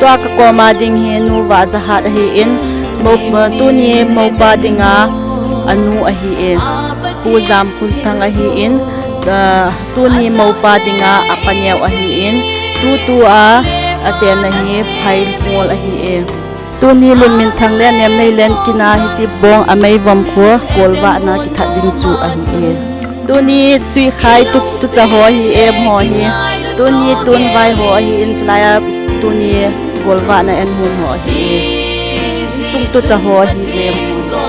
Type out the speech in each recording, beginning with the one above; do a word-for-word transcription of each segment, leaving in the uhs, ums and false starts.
Tua ka koma ding hi Nu Vahzahat ahin, mo, tuni mopa dinga anu ahi e. Pu Jamkhuthang ahin, ah, tuni mopa dinga apa neo ahin, tutua achenna hi Phaimol ahi e. Tuni Lunminthang le Nemneilen kina hiche bong a meivom khu golvahna kithat ding chu ahi e. Tuni Tuikhai tu, tucha ho hi em ho hi. Tuni Tunvai ho ahin, chulaiya tuni golvahna en hun ho ahi e. Insung tucha ho hi em ho.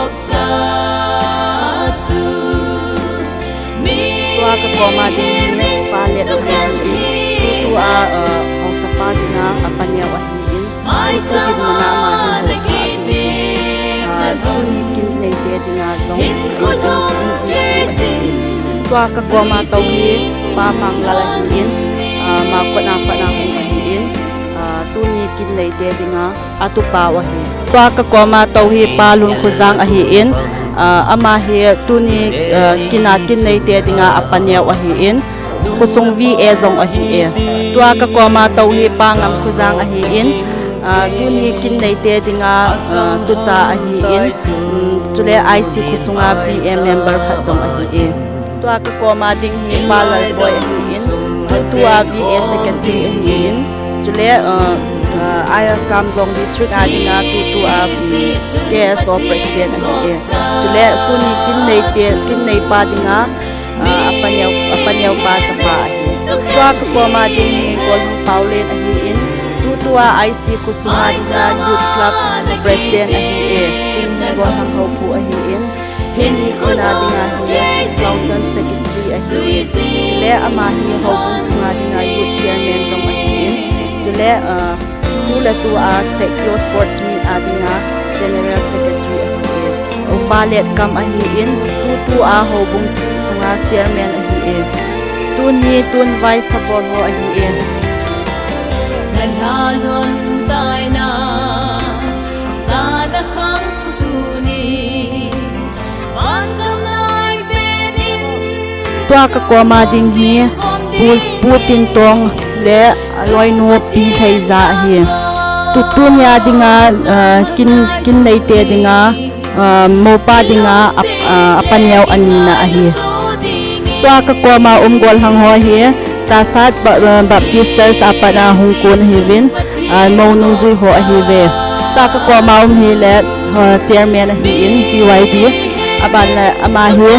Tua ka koma ding hi Pa Letthang ahin. Tua, uh, haosapa dinga apa neo ahin. Tutu dinmun a ama hin haosa ahi. Ah, tuni kin neite dinga jong. Tua ka koma tou hi Pa Manglal ahin. Ah, Makot a pat a hung ahin. Ah, tuni kin neite dinga atupa u ahi. Tua ka koma tou hi Pa Lunkhojang ahin. Ah, ama hi tuni, ah, kina kin neite dinga apa neo ahin. Khosung V A jong ahi e. Tua ka koma tou hi Pa Ngamkhojang ahin, ah, tuni kin neite dinga, ah, tucha ahin, um, chule I C khosunga V A member khat jong ahi e. Tua ka koma ding hi Pa Lalboi ahin, tutua V A secretary ahin, chule, ah, ah, Kamjong district a dinga tutua, um, K S O president ahi e. Chule tuni kin neite, kin neipa dinga, ah, apa neo, apa neo pa chapa ahi. Tua ka koma ding hi Golhang Paolen ahin, tutua I C khosunga dinga Youth Club president ahi e. Tin Golhang Hopu ahin, hini kina dinga hi Lawson secretary ahi e. Chule ama hi houbung sunga dinga youth chairman jong ahin. Chule, ah, tu le tua Sekyo Sports Meet a dinga General Secretary ahi e. Upa Letkam ahin, tutua houbung sunga chairman ahi e. Tuni Tunvai sabol ho ahi e. Na lhalhon taina, sana khang tuni, vangam nai penin. Tua ka koma ding hi Pu, Pu Tintong le aloinu Pi Lhaiza ahi. Tu, tunia dinga, ah, kin, kin neite dinga, ah, mopa dinga ap-, ah, apa neo anina ahi. Tua ka koma um Golhang ho hi Chasat Ba-, ah, Baptist Church a pat a hung kon ahiuvin, ah, mounu jui ho ahiuve. Tua ka koma um hi le, ah, chairman ahin, P Y D, abana ama hi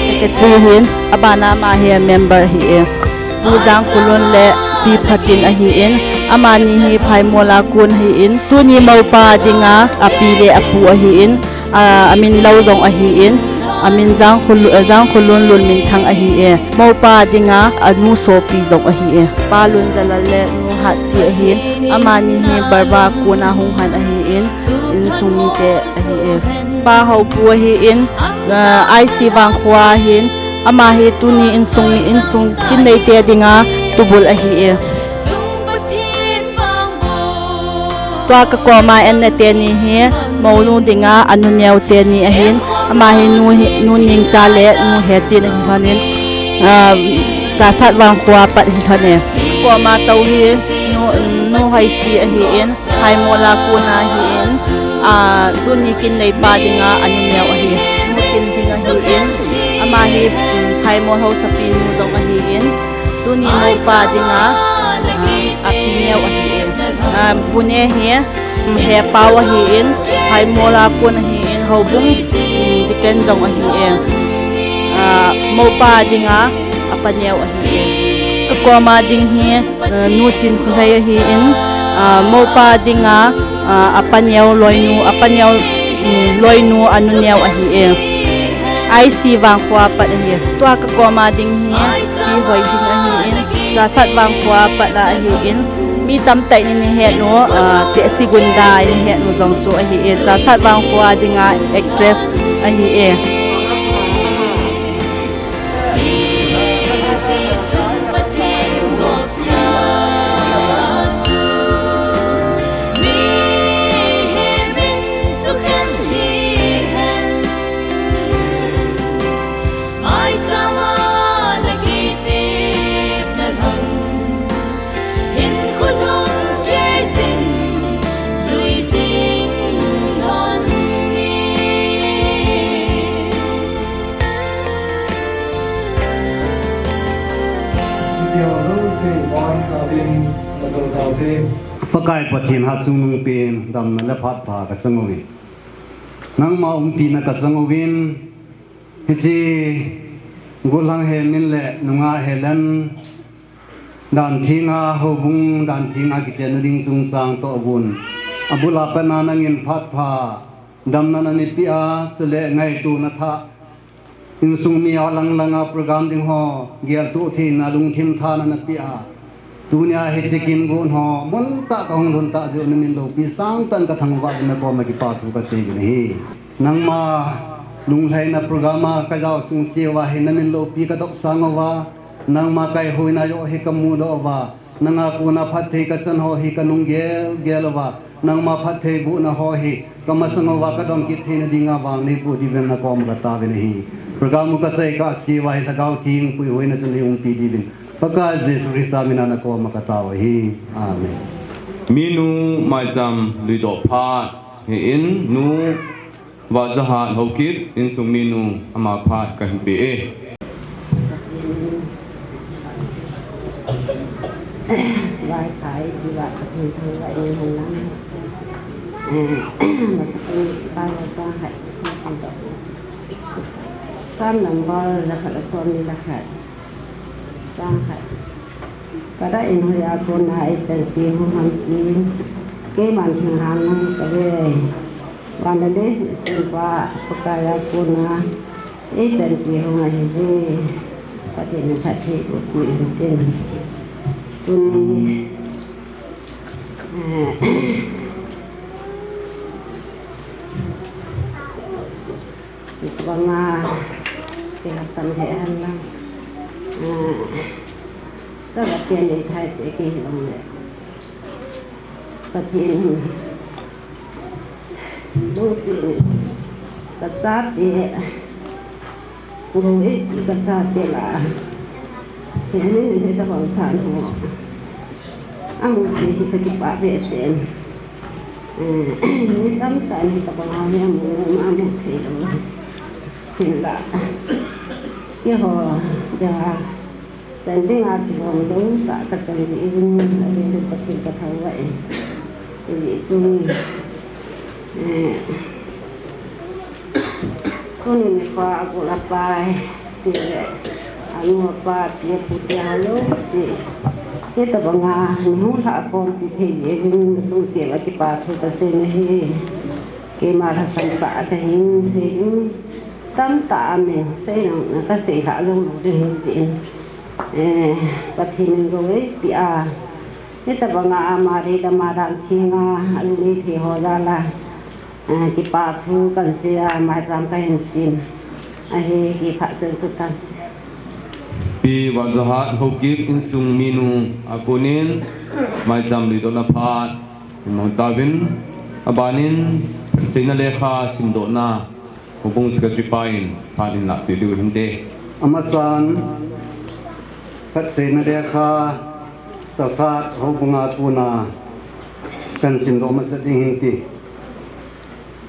secretary ahin, abana ama hi member ahi e. Pu Jangkholun le Pi Phatin ahin, amani hi Phaimol a kon ahin, tuni mopa dinga api le apu ahin, a, amin lou jong ahin, amin Jangkhol-, Jangkholun Lunminthang ahi e. Mopa dinga anu sopi jong ahi e. Pa Lunjalal le Nu Hatsi ahin, amani hi Barba kon a hung han ahin, insung mite ahi e. Pa Hopu ahin, ah, I C Vangkho ahin, ama hi tuni insung mi, insung kin neite dinga tubul ahi e. Tua ka koma en nete ni hi, mounu dinga anu neo teni ahin, ama hi Nu hi, Nu Ningcha le Nu Hechin ahi lhonin, ah, Chasat Vangkho a pat ahi lhon e. Koma tou hi, Nu, Nu Hoisi ahin, Phaimol a kon ahin, ah, tuni kin neipa dinga anu neo ahi. Nu Kinlhing ahin, ama hi, um, Phaimol haosapi nu jong ahin, tuni mopa dinga, ah, api neo ahin. Ah, Bune hi, um, Hepao ahin, Phaimol a kon ahin, houbung, um, deacon jong ahi e. Ah, mopa dinga apa neo ahi e. Ka koma ding hi, ah, Nu Chinkholhei ahin, ah, mopa dinga, ah, apa neo loinu, apa neo, um, loinu anu neo ahi e. I C Vangkho a pat ahi. Tua ka koma ding hi, Pi Hoilhing ahin, Chasat Vangkho a pat a ahin, mi tamtah in nahet u, ah, Tehsi Gunda in nahet u jong chu ahi e. Chasat Vangkho a dinga actress ahi e. Pakai Pathen hatchungnung pen damna le phat pha kachang uvin, nangma umpina kachang uvin, hiche Golhang Hemin le nungah Helen, Dan thenga houbung, dan thenga kichenna ding chungchang toh abon, abul a pat a nangin phat pha damna nanei peh a, chule ngaitona thah, insung mi a lang lang a program ding ho geltoh theina lungthim thah nanei peh a, tunia hiche kin gon ho mun tah kahung lhun tah jeh u namin loupi sangtah in kathangvah uvin, nakoma kipa thu kasei uvin ahi. Nangma lunglhaina program a kajao sung cheh uva hi namin loupi kadop sang uva, nangma kaihoina joh hi kamudoh uva, nanga kona phatthei kachan ho hi kanung gel gel uva, nangma phatthei bohna ho hi kamasang uva kadom kit theina dinga vang neipoh diuvin nakoma katao uvin ahi. Program u kachai kah cheh uva hi Lhagao Theng puihoina chun neiumpi diuvin Pakai Jesu Christa mina nakoma katao ahi. Amen. Minu Maicham Luidoh phat hi in, Nu Vajahat Haokip, insung minu, ama phat kahin pe e. Vai khai, diva Pathen thangvah in hung lang. Eh, masakin pa la chang khat, Sam number la khat, la som ni la khat. Chang khat. Kada in hoiya kona eipanpi hung ham tin, keiman thingham nang kave. Van le lei sempa Pakaiya kona eipanpi hung ahiuve. Pathen in phatthei boh peh in tin. Tuni, eh, Banga, kei hasam he han lang. Ah, sa ba ken ni thai te kei long le. Pathen in lungset in kasa te, lungset in kasa te la. He ni ni se ta bang than ho. Amu te hi kakipah behseh in. Eh, mi tamtah in hitobang a hi amu, amu thei lou. Hinla, keiho dia chan dinga kilom lou tah kachan jeh in, avel in Pathen kathangvah in. Hijeh chun, eh, tuni nikho a agol apai, tile anu apa, pi apu te ho jouse, hitobanga nahung lhah khompi thei jeh uvin nasung cheh uva kipa thu kasei nahi. Keima lhasam tah kahin sei ding tamtah aumin, sei nang, kasei lhah jong lou ding ahi tin. Eh, Pathen in gou eipeh a, hitobanga ama dei dama dan thenga alung nei thei ho jal a, eh, kipa thu kahin sei a, maicham kahin sem ahi, kipah cheng chu tan. Pi Vajahat Haokip insung minu a konin maicham luidohna phat hin mang tauvin, abanin phatseina lekha simdohna houbung secretary pa in phat hin lahpeh diu hinte. Amasan, phatseina lekha Chasat houbunga kona kahin simdoh masat ding hinte.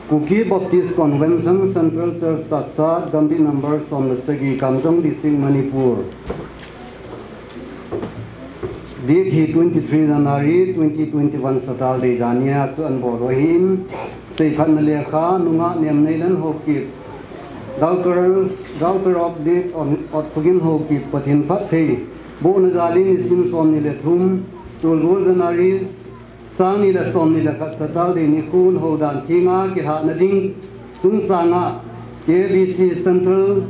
Kuki Baptist Convention, Central Church, Chassad, Gambih number som le sagi, Kamjong District, Manipur. Date hi twenty-three January twenty twenty-one, Saturday, jania chu ahin bol u ahin, seiphatna lekha, nungah Nemneilen Haokip, daughter, daughter of late Ot-, Otthukin Haokip, Pathen phatthei bohna jal in nisim somni le thum, tulgol January, Sangni le somni le khat Saturday nikhon houdan thenga kilhahna ding chungchanga K B C Central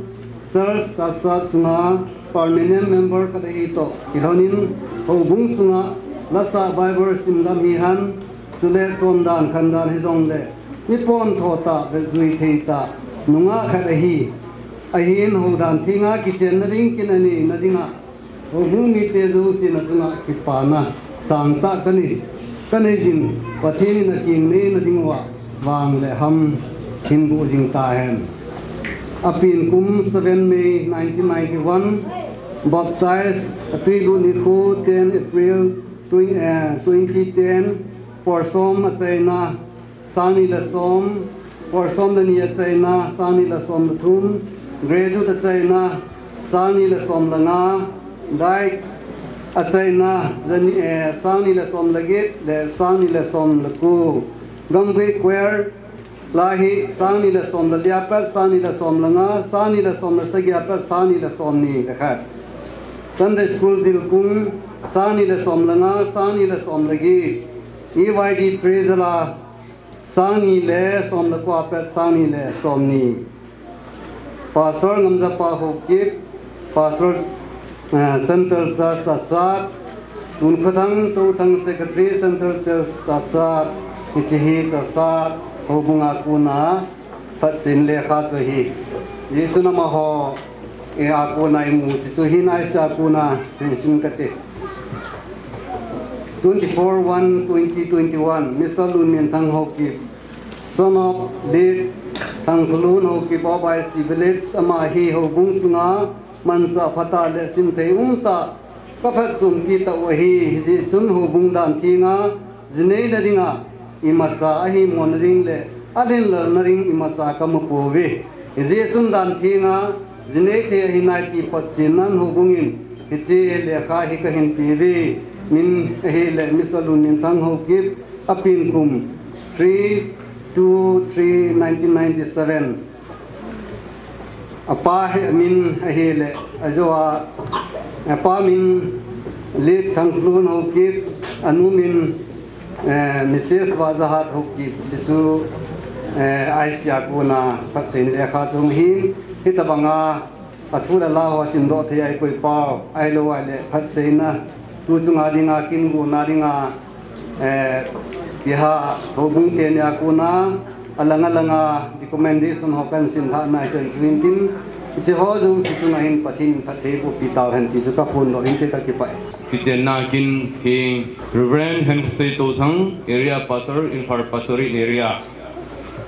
Church Chassad sunga permanent member khat ahi toh kilhonin houbung sunga lasa Bible sim gam hihen, chule chondan khandan hijongle mi pontho tah, veljui thei tah nungah khat ahi. Ahin houdan thenga kichenna ding kin anei nadinga houbung mite jousen achunga kipana sangtah kanei, kanei jin, Pathen in akeng neina dinguva vang le ham hinboh jing tahen. Apen kum seven May nineteen ninety-one, baptize, atuilut nikho ten April twen-, eh, twenty ten, por som achaina, sangni le som, por som le ni achaina, sangni le som le thum, graduate achaina, sangni le som le nga, dai, Achaina, jani, eh, sang ni le som le get le sang ni le som le ko. Gamgui Choir, la hi sang ni le som le li apat, sang ni le som le nga, sang ni le som le sagi apat, sang ni le som ni le khat. Sunday School Dilkung, sang ni le som le nga, sang ni le som le get. E Y D Praise la, sang ni le som le ko apat, sang ni le som ni. Pastor Ngamjapa Haokip, Pastor, eh, Central Church Chasat, Tunkhothang Touthang Secretary Central Church Chasat, hiche hi Chasat, houbung a kona, phatsei lekha chu ahi. Hichun amaho, eh, a kona imu chu chu hi nai sa kona, hin sin kate. Twenty-four one twenty twenty-one, Mister Lunminthang Haokip, son of late Thangkhulun Haokip of I C Village, ama hi houbung sunga manchah phatah le simthei umtah kaphatchompi tah u ahi, hijeh chun houbung dan thenga, jinei na dinga, imacha ahimona ding le, alinlelna ding imacha kamu pouve. Hijeh chun dan thenga, jinei thei ahi nai ti phatchomnan houbung in, hiche lekha hi kahin peuve, min ahile Mister Lunminthang Haokip, apen kum three two three nineteen ninety-seven. Apa hi min ahile, ajo a, apa min Late Thangkhulun Haokip, anu min, eh, Missus Vajahat Haokip, hichu, eh, I C a kona phatsei lekha chu hin, hitabanga, athu le la ho simdoh thei a ikoi pau, ahilou ahile phatseina, tu chunga dinga, kin guna dinga, eh, kiha, houbung teni a kona, alang alanga, recommendation ho kahin simlhah nai chan chu hintin, hiche ho jouse chunga hin Pathen in phatthei bohpi tauhen ti chu kaphondoh inte, kakipah e. Kichenna kin hi Reverend Henkhotsei Touthang, Area Pastor, Imphal Pastorate Area.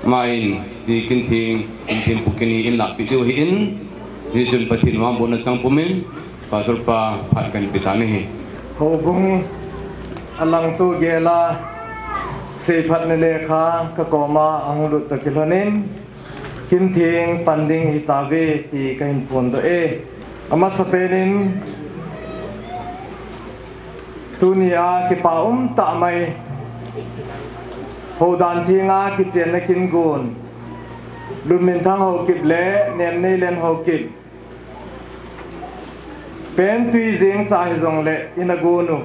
Ama in, ti kin theng, kin theng pu kin hi in lahpeh diu ahin, hichun Pathen vangbohna chang pumin, Pastor pa phat kahin pe tan ahi. Houbung alangto gel a, seiphatna lekha kakoma ahung lut toh kilhonin, kin theng pan ding hitauve ti kahin phondoh e. Amasapen in, tunia kipa umtah mai, houdan thenga kichenna kin gon, Lunminthang Haokip le Nemneilen Haokip, Pentui jeng cha hijongle ina gon u,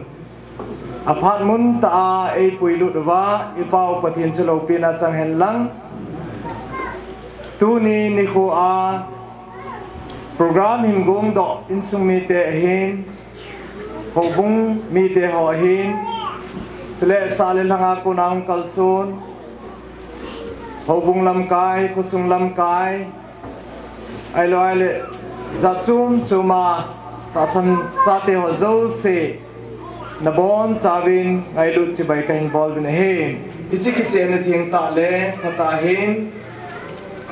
aphat muntah a eipuilut uva, iPa u Pathen chu loupina chang hen lang. Tuni nikho a program hin gongdoh insung mite ahin, houbung mite ho ahin, chule sah le lhanga kona hung kalson, houbung lamkai, khosung lamkai, ahilou ahile, jat chom choma tahsan chate ho jouse, nabonchauvin ngailut chibai kahin bol uvin ahi. Hiche kichenna thengtah le phatah hin,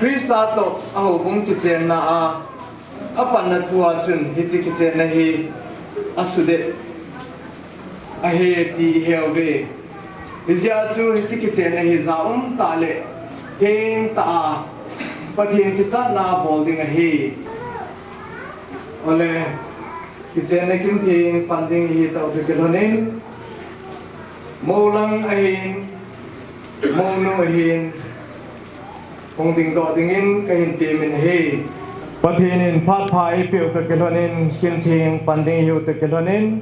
Christa toh ahoubung kichenna a, apanna thua chun hiche kichenna hi asudet ahi ti iheuve. Hijeh chun hiche kichenna hi ja umtah le thengtah a Pathen kichatna a bol ding ahi. Ole, kichenna kin theng pan ding ihi tah u toh kilhonin, moulang ahin, mounu ahin, hung dingdoh dingin kahin temin ahi. Pathen in phat pha eipeh u toh kilhonin, kin theng pan ding ihiu toh kilhonin,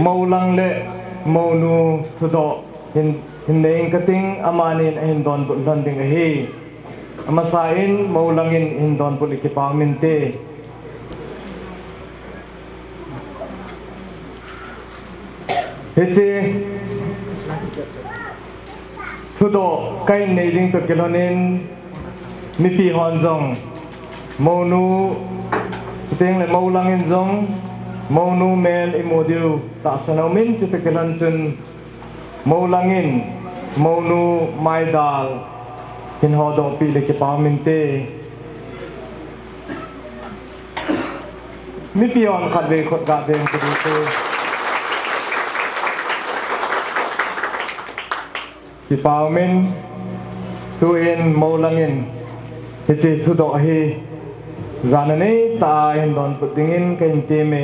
moulang le mounu thudoh hin, hin nei ing kating, amanin ahin donbut lhon ding ahi. Amasa in moulang in hin donbut le kipa um inte. Hiche thudoh kahin nei ding toh kilhonin, mipi hon jong, mounu, chuteng le moulang in jong, mounu mel imu diu tahsan aumin, chutoh kilhon chun, moulang in, mounu maidal, hin hodoh peh le kipa um inte. Mipi hon khatvei khut ga beng kit u hite. Kipa umin, tuin moulang in, hiche thudoh hi, jana neitah a hin donbut dingin kahin teme.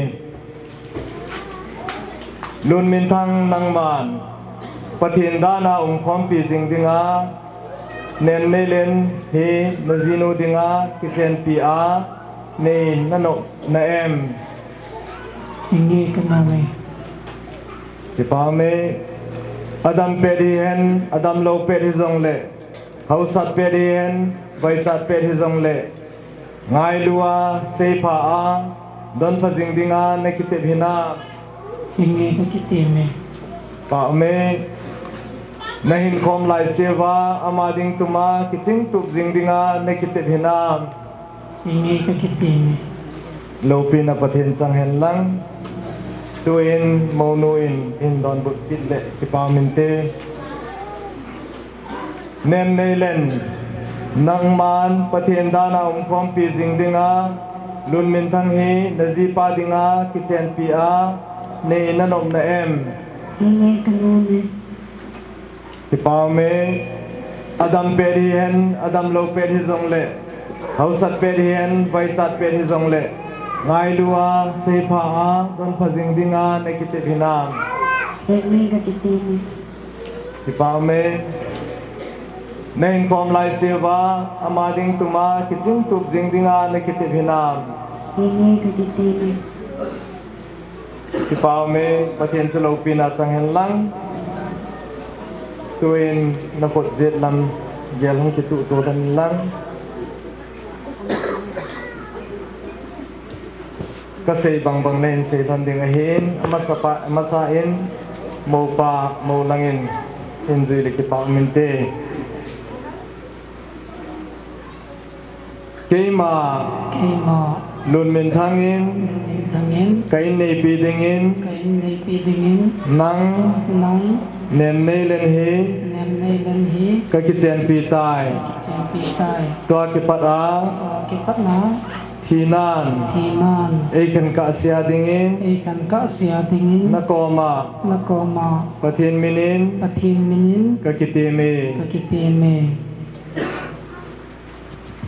Lunminthang, nangman Pathen dan a umkhompi jing dinga Nemneilen hi najinu dinga kichenpi a nei nanop na em? Hinge, kanom e. Kipa ume. Adam pet hihen, adam lou pet hijongle, hausat pet hihen, vaichat pet hijongle, ngailu a, seipha a, donpha jing dinga nakitep hinam? Hinge, kakitep e. Kipa ume. Nahinkhom laiseuva ama ding tuma kichingtup jing dinga nakitep hinam? Hinge, kakitep e. Loupina Pathen chang hen lang. Tuin mounu in hin donbut kit le kipa um inte. Nemneilen, nangman Pathen dan a umkhompi jing dinga Lunminthang hi najipa dinga kichenpi a nei nanop na em? Hinge, kanom e. Kipa ume. Adam pet hihen, adam lou pet hijongle, hausat pet hihen, vaichat pet hijongle, ngailu a, seipha a, donpha jing dinga nakitep hinam? Hinge, kakitep e. Kipa ume. Nahinkhom laiseuva ama ding tuma kichingtup jing dinga nakitep hinam? Hinge, kakitep e. Kipa ume. Pathen chu loupina chang hen lang. Tuin nakhut jet lam gel hung kituh to hen lang. Kasei bangbang nahin sei lhon ding ahin, amasa pa, amasa in, moupa, moulang in, hin jui le kipa um inte. Keima, keima, Lunminthang in, Lunminthang in, ka in neipi dingin, ka in neipi dingin, nang, nang, Nemneilen hi, Nemneilen hi, kakichenpi tai. Kakichenpi tai. Tua kipat a, tua kipat a, thinan, thinan, eikhen kahsea dingin, eikhen kahsea dingin, nakoma, nakoma, Pathen minin, Pathen minin, kakitep e. Kakitep e.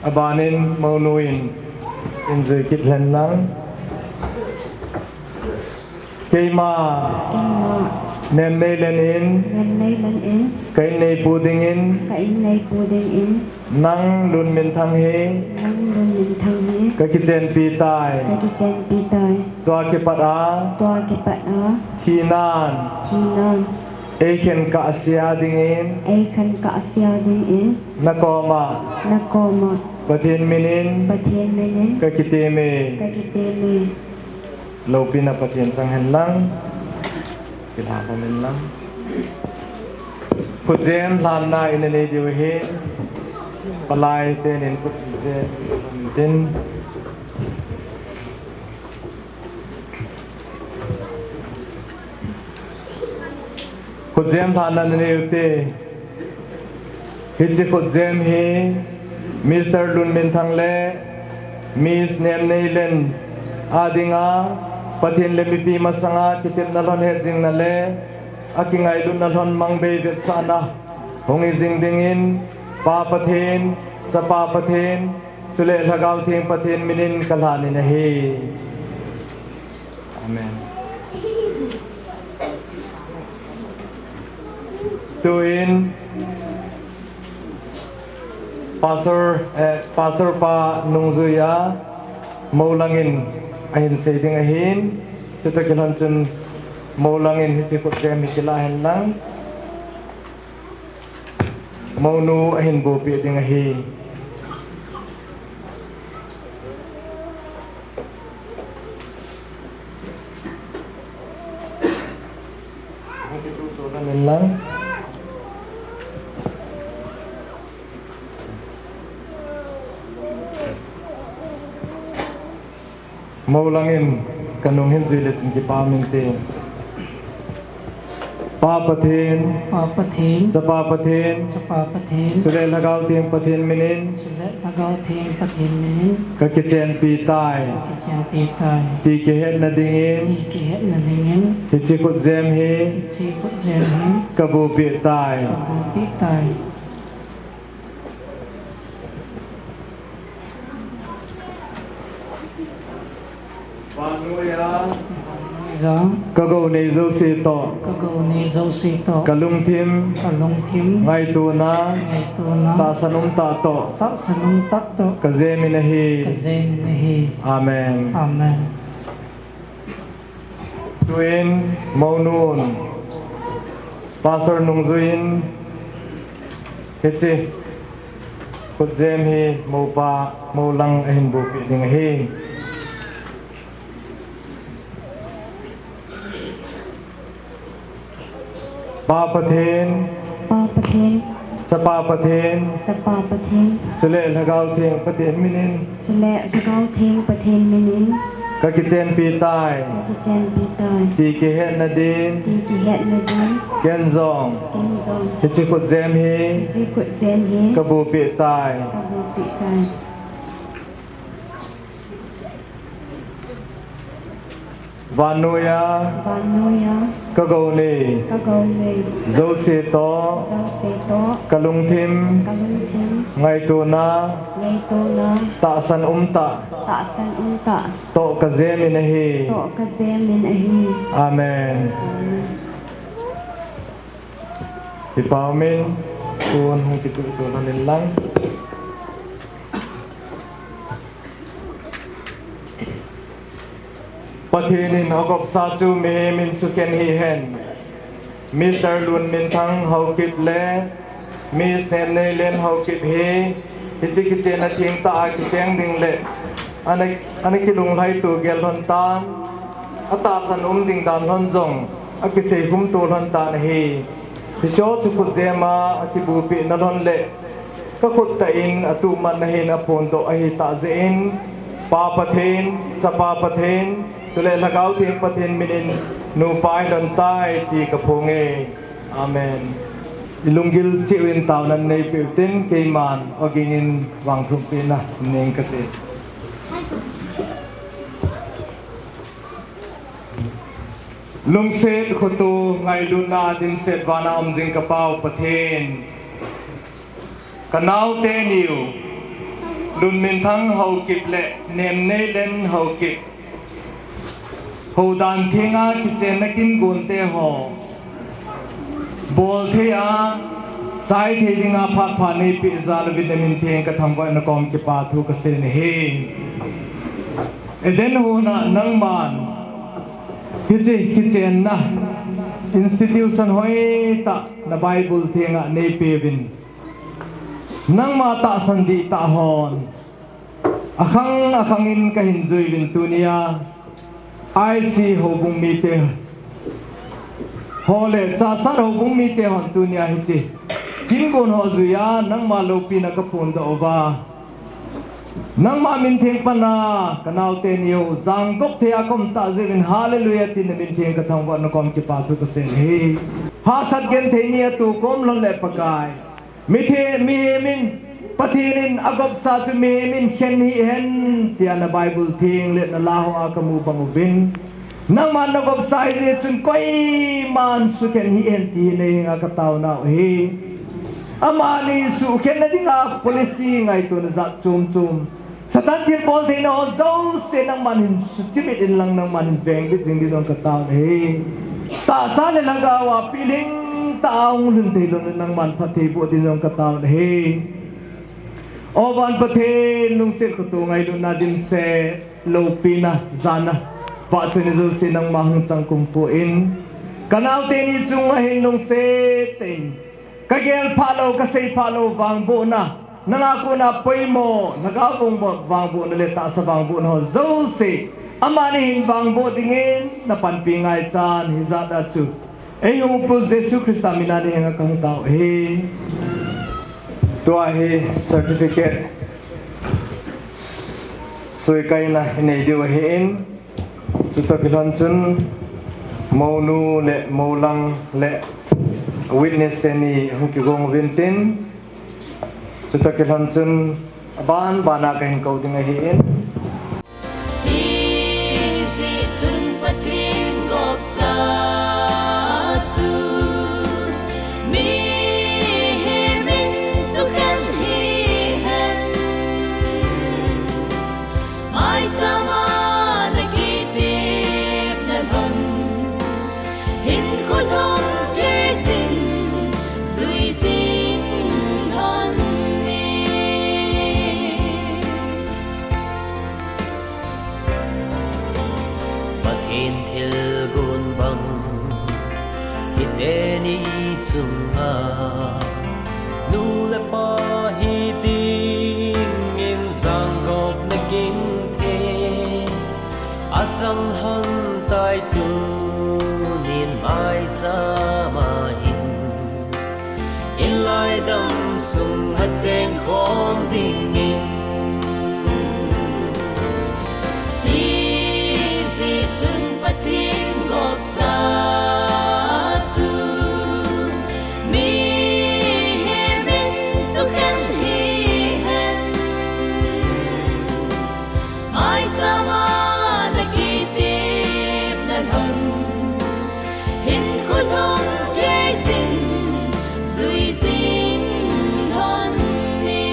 Abanin mounu in, hin jui kit hen lang. Keima, keima, Nemneilen in, Nemneilen in, ka in neipu dingin, ka in neipu dingin, nang Lunminthang hi, nang Lunminthang hi, kakichenpi tai. Kakichenpi tai. Tua kipat a, tua kipat a, thinan, thinan, eikhen kahsea dingin, eikhen kahsea dingin, nakoma, nakoma, Pathen minin, Pathen minin, kakitep e. Kakitep e. Loupina Pathen chang hen lang. Kilhah lhon in lang. Khutjem lhanna ina nei diu ahi. Palai tenin khutjem lhan intin. Khutjem lhanna nanei ute. Hiche khutjem hi Mister Lunminthang le Miss Nemneilen a dinga Pathen le mipi masanga kitepna lhon hetjingna le akingailutna lhon mangbei vetsahna hung hi jing dingin Pa Pathen, Chapa Pathen, chule Lhagao Theng Pathen minin kalhan in ahi. Amen. Tuin Pastor, eh, Pastor pa nungjuia moulangin ahin sei ding ahin, chutoh kilhon chun moulangin hiche khutjem hi kilah hen lang. Mounu ahin bupeh ding ahi. Moulangin kanung hin jui le chun kipa um inte. Pa Pathen, Pa Pathen, Chapa Pathen, Chapa Pathen, chule Lhagao Theng Pathen minin, chule Lhagao Theng Pathen minin, kakichenpi tai. Kakichenpi tai. Ti kihetna dingin, ti kihetna dingin, hiche khutjem hi, hiche khutjem hi, kabupeh tai. Kabupeh tai. Vannoi a, Ka gou nei jouse toh. Ka gou nei jouse toh. Ka lungthim. Ka lungthim. Ngaitona. Ngaitona. Tahsan um tah toh. Tahsan um tah toh. Ka jemin ahi. Ka jemin ahi. Amen. Amen. Tuin, mounun, Pastor Nungjui in, hiche, khutjem hi, moupa, moulang ahin bupi ding ahi. Pa Pathen. Pa Pathen. Chapa Pathen. Chapa Pathen. Chule Lhagao Theng Pathen minin. Chule Lhagao Theng Pathen minin. Ka kichenpi tai. Ka kichenpi tai. Ti kihetna din. Ti kihetna din. Ken jong. Ken jong. Hiche khutjem hi. Hiche khutjem hi. Ka bupi tai. Ka bupi tai. Vannoiya. Vannoiya. Ka gou nei. Ka gou nei. Jouse toh. Jouse toh. Ka lungthim. Ka lungthim. Ngaitona. Ngaitona. Tahsan um tah. Tahsan um tah. Toh ka jemin ahi. Toh ka jemin ahi. Amen. Amen. Kipa umin, tun hung kituh tun anin lang. Pathen in agopsa chu mihem in sukhen hihen. Mister Lunminthang Haokip le Miss Nemneilen Haokip hi, hiche kichenna thengtah a kicheng ding le, ana, ana kilunglhai to gel lhon tan, atahsan um ding dan lhon jong, akisei khum to lhon tan ahi. Hicheho chu khutjem a, akibupina lhon le, ka khut tah in atuhmatna hin aphondoh ahi tah jeh in, Pa Pathen, Chapa Pathen, chule Lhagao Theng Pathen minin nupa ahilhon tai ti kaphong e. Amen. Ilunggil cheh uvin taona neipiu tin, keiman ogin in vangthumpehna neng kate. Lungset khoto ngailutna dimset vana um jing ka Pa u Pathen. Ka naote niu, Lunminthang Haokip le Nemneilen Haokip. Houdan thenga kichenna kin gonte ho. Bol thei a, chai thei dinga phat pha neipeh jal uvin na min theng ka thangvah na kom kipa thu kasei nahi. Eden hon a nangman, hiche kichenna, institution hoitah na Bible thenga neipeuvin. Nangma tahsan dihtah hon. Akhang, akhang in kahin jui uvin tunia. I C houbung mite. Ho le, Chassad houbung mite hon tunia hiche. Kin gon ho juiya, nangma loupina kaphondoh uva. Nangma min theng pana, ka naote niu, jangkop thei a kom tah jeh uvin, hallelujah, tin na min theng ka thangvah na kom kipa thu kasei nahi. Hahsat genthei ni atoh kom lhon le Pakai. Mithe, mihem in, Pathen in agopsa chu mihem in khen hihen, tia na Bible theng le na la hoa kamu bang uvin. Nangman nagopsa hijeh chun koiman sukhen hihen ti hi na henga kataonau ahi. Amani sukhenna dinga policy ngaitona jat chom chom. Satan thilbol theina ho jouse nangman hin suchimit inlang nangman hin vengbit jing ding jong kataona ahi. Tahsa le lhagao a pilhing tah a hung lhun thei lou nangman phatthei boh ding jong kataona ahi. O van Pathen lungset khoto ngailutna dimset loupina jana. Vahchoina jouse nangma hung chang kumkho in. Ka naote ni chunga hin lungset in. Ka gel phalou, ka sei phalou vangbohna. Nanga kona poimo, na gavong vangbohna le tahsa vangbohna ho jouse. Amani hin vangboh dingin, na panpi ngaichan, hijat a chu. Eihung Pu Jesu Christa mina nei henga kahung tao ahi. Tua hi certificate suikaina inei diu ahin. Chutoh kilhon chun mounu le moulang le witness teni hung kigong uvin tin. Chutoh kilhon chun aban bana kahin kou ding ahin. Hijeh chun Pathen gopsa chu mihem in sukhen hihen. Maichama na kitepna lhon Bang hiteni chunga nu le pa hiding in jangkop na gingte achang hon tai tunin maichama hin in laidam sung acheng khom dingin. Hijeh chun Pathen gopsa chu mihem in sukhen hihen. Maichama na kitepna lhon hin khulhung geiyin juijing lhon ni.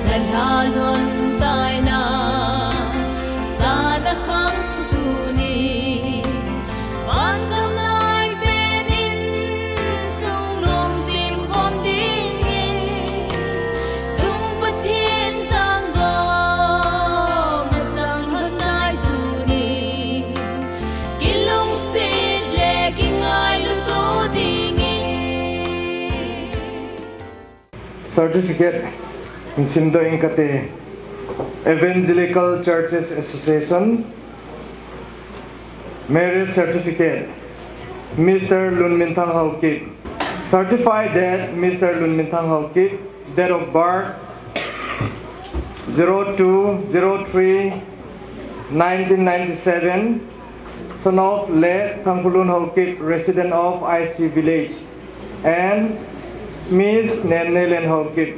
Na lha lhon taina sa na khang tuni. Vangam nai pen in sung lungsim khom dingin, sung Pathen jangkop machang lhon nai tuni. Kilungset le kingailu to dingin. Certificate in simdoh ing kate. Evangelical Churches Association, marriage certificate, Mister Lunminthang Haokip. Certified that Mister Lunminthang Haokip, date of birth zero two zero three nineteen ninety-seven, son of late Thangkhulun Haokip, resident of I C village, and Miss Nemneilen Haokip,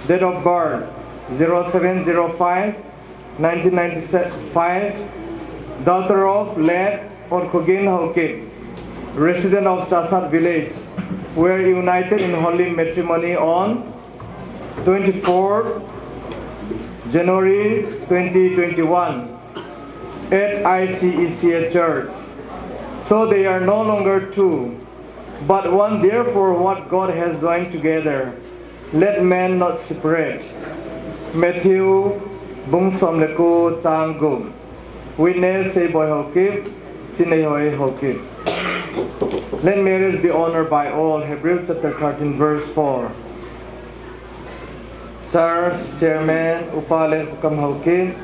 date of birth zero seven zero five nineteen ninety-five, daughter of late Orkhogin Haokip, resident of Chasat village, were united in holy matrimony on twenty-fourth January twenty twenty-one at I C E C A Church. So they are no longer two, but one. Therefore, what God has joined together, let man not separate. Matthew bung som le ko chang gup. Witness, Seiboi Haokip, Chineihoi Haokip. Let marriage be honored by all. Hebrews chapter thirteen, verse four. Church Chairman, Upa Len Ukam Haokip.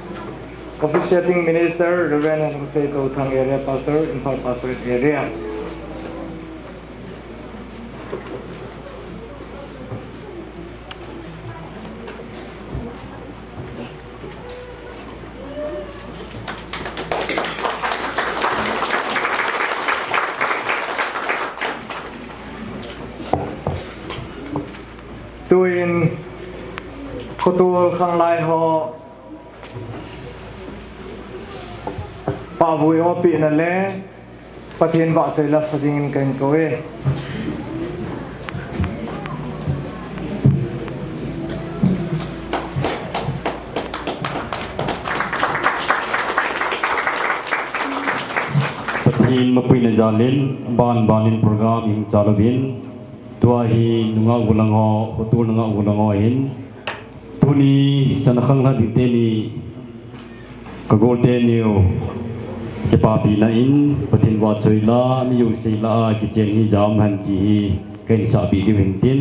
Officiating Minister, Reverend Henseito Thang, Area Pastor, Imphal Pastorate Area. Tuin, khotol khanglai ho, pahvui opina le, Pathen vahchoi la sa dingin kahin kou e. Pathen mapuina jalin, ban banin program ihung chalu uvin, tua hi nungah u lang ho, khotol nungah u lang ho hin, tuni sana khanglai ding teni, ka gol teniu, kipapina in, Pathen vahchoi la, mi jouse lah a, kichen hi jam hen ti hi, kahin sahpeh diu hin tin,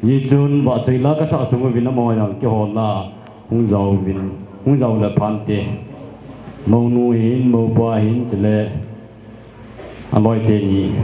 hijeh chun vahchoi la kasah sung uvin amaho jong kihol a, hung jao uvin, hung jao le phante, mounu hin, moupa hin, chule, aloi teni.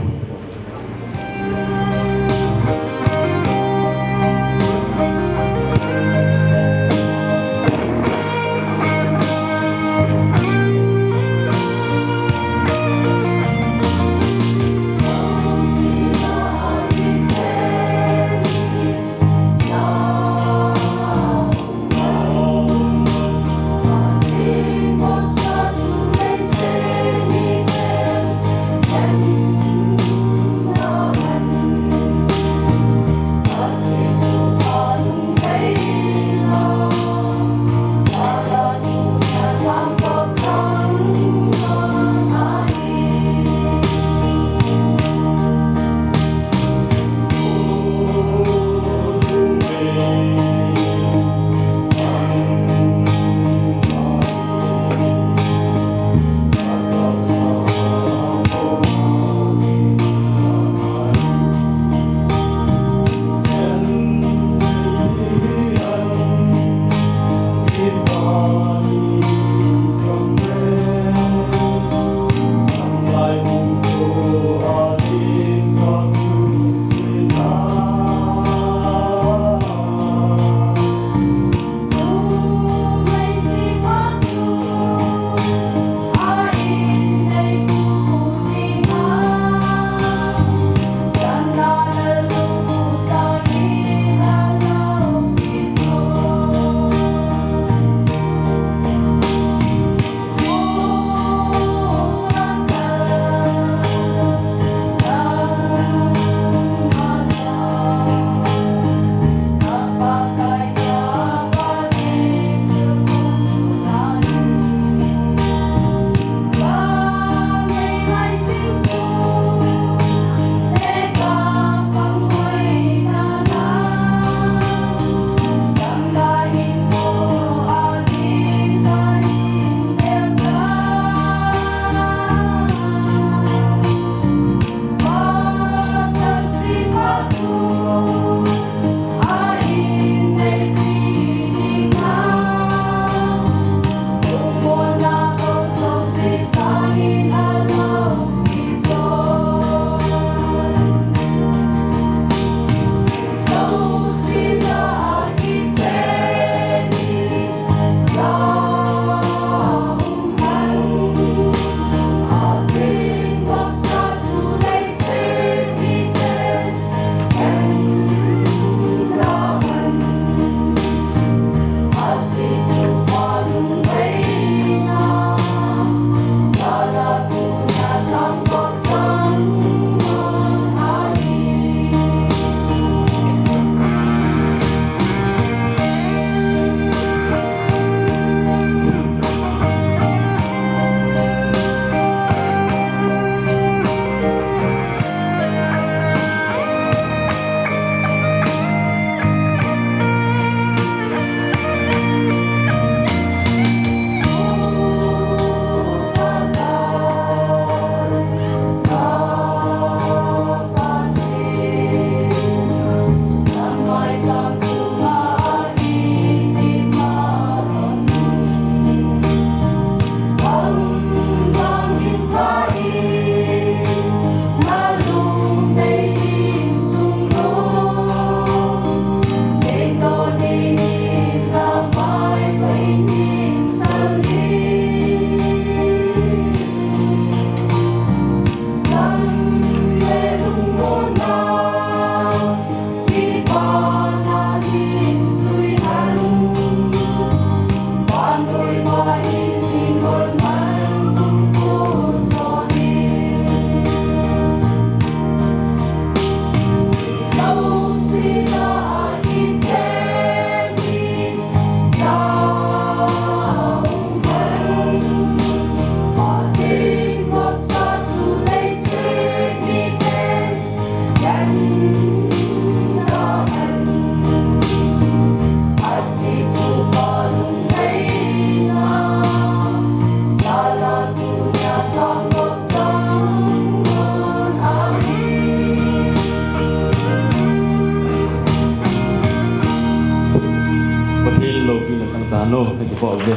Lopi na chang ta no, ka kipa uve.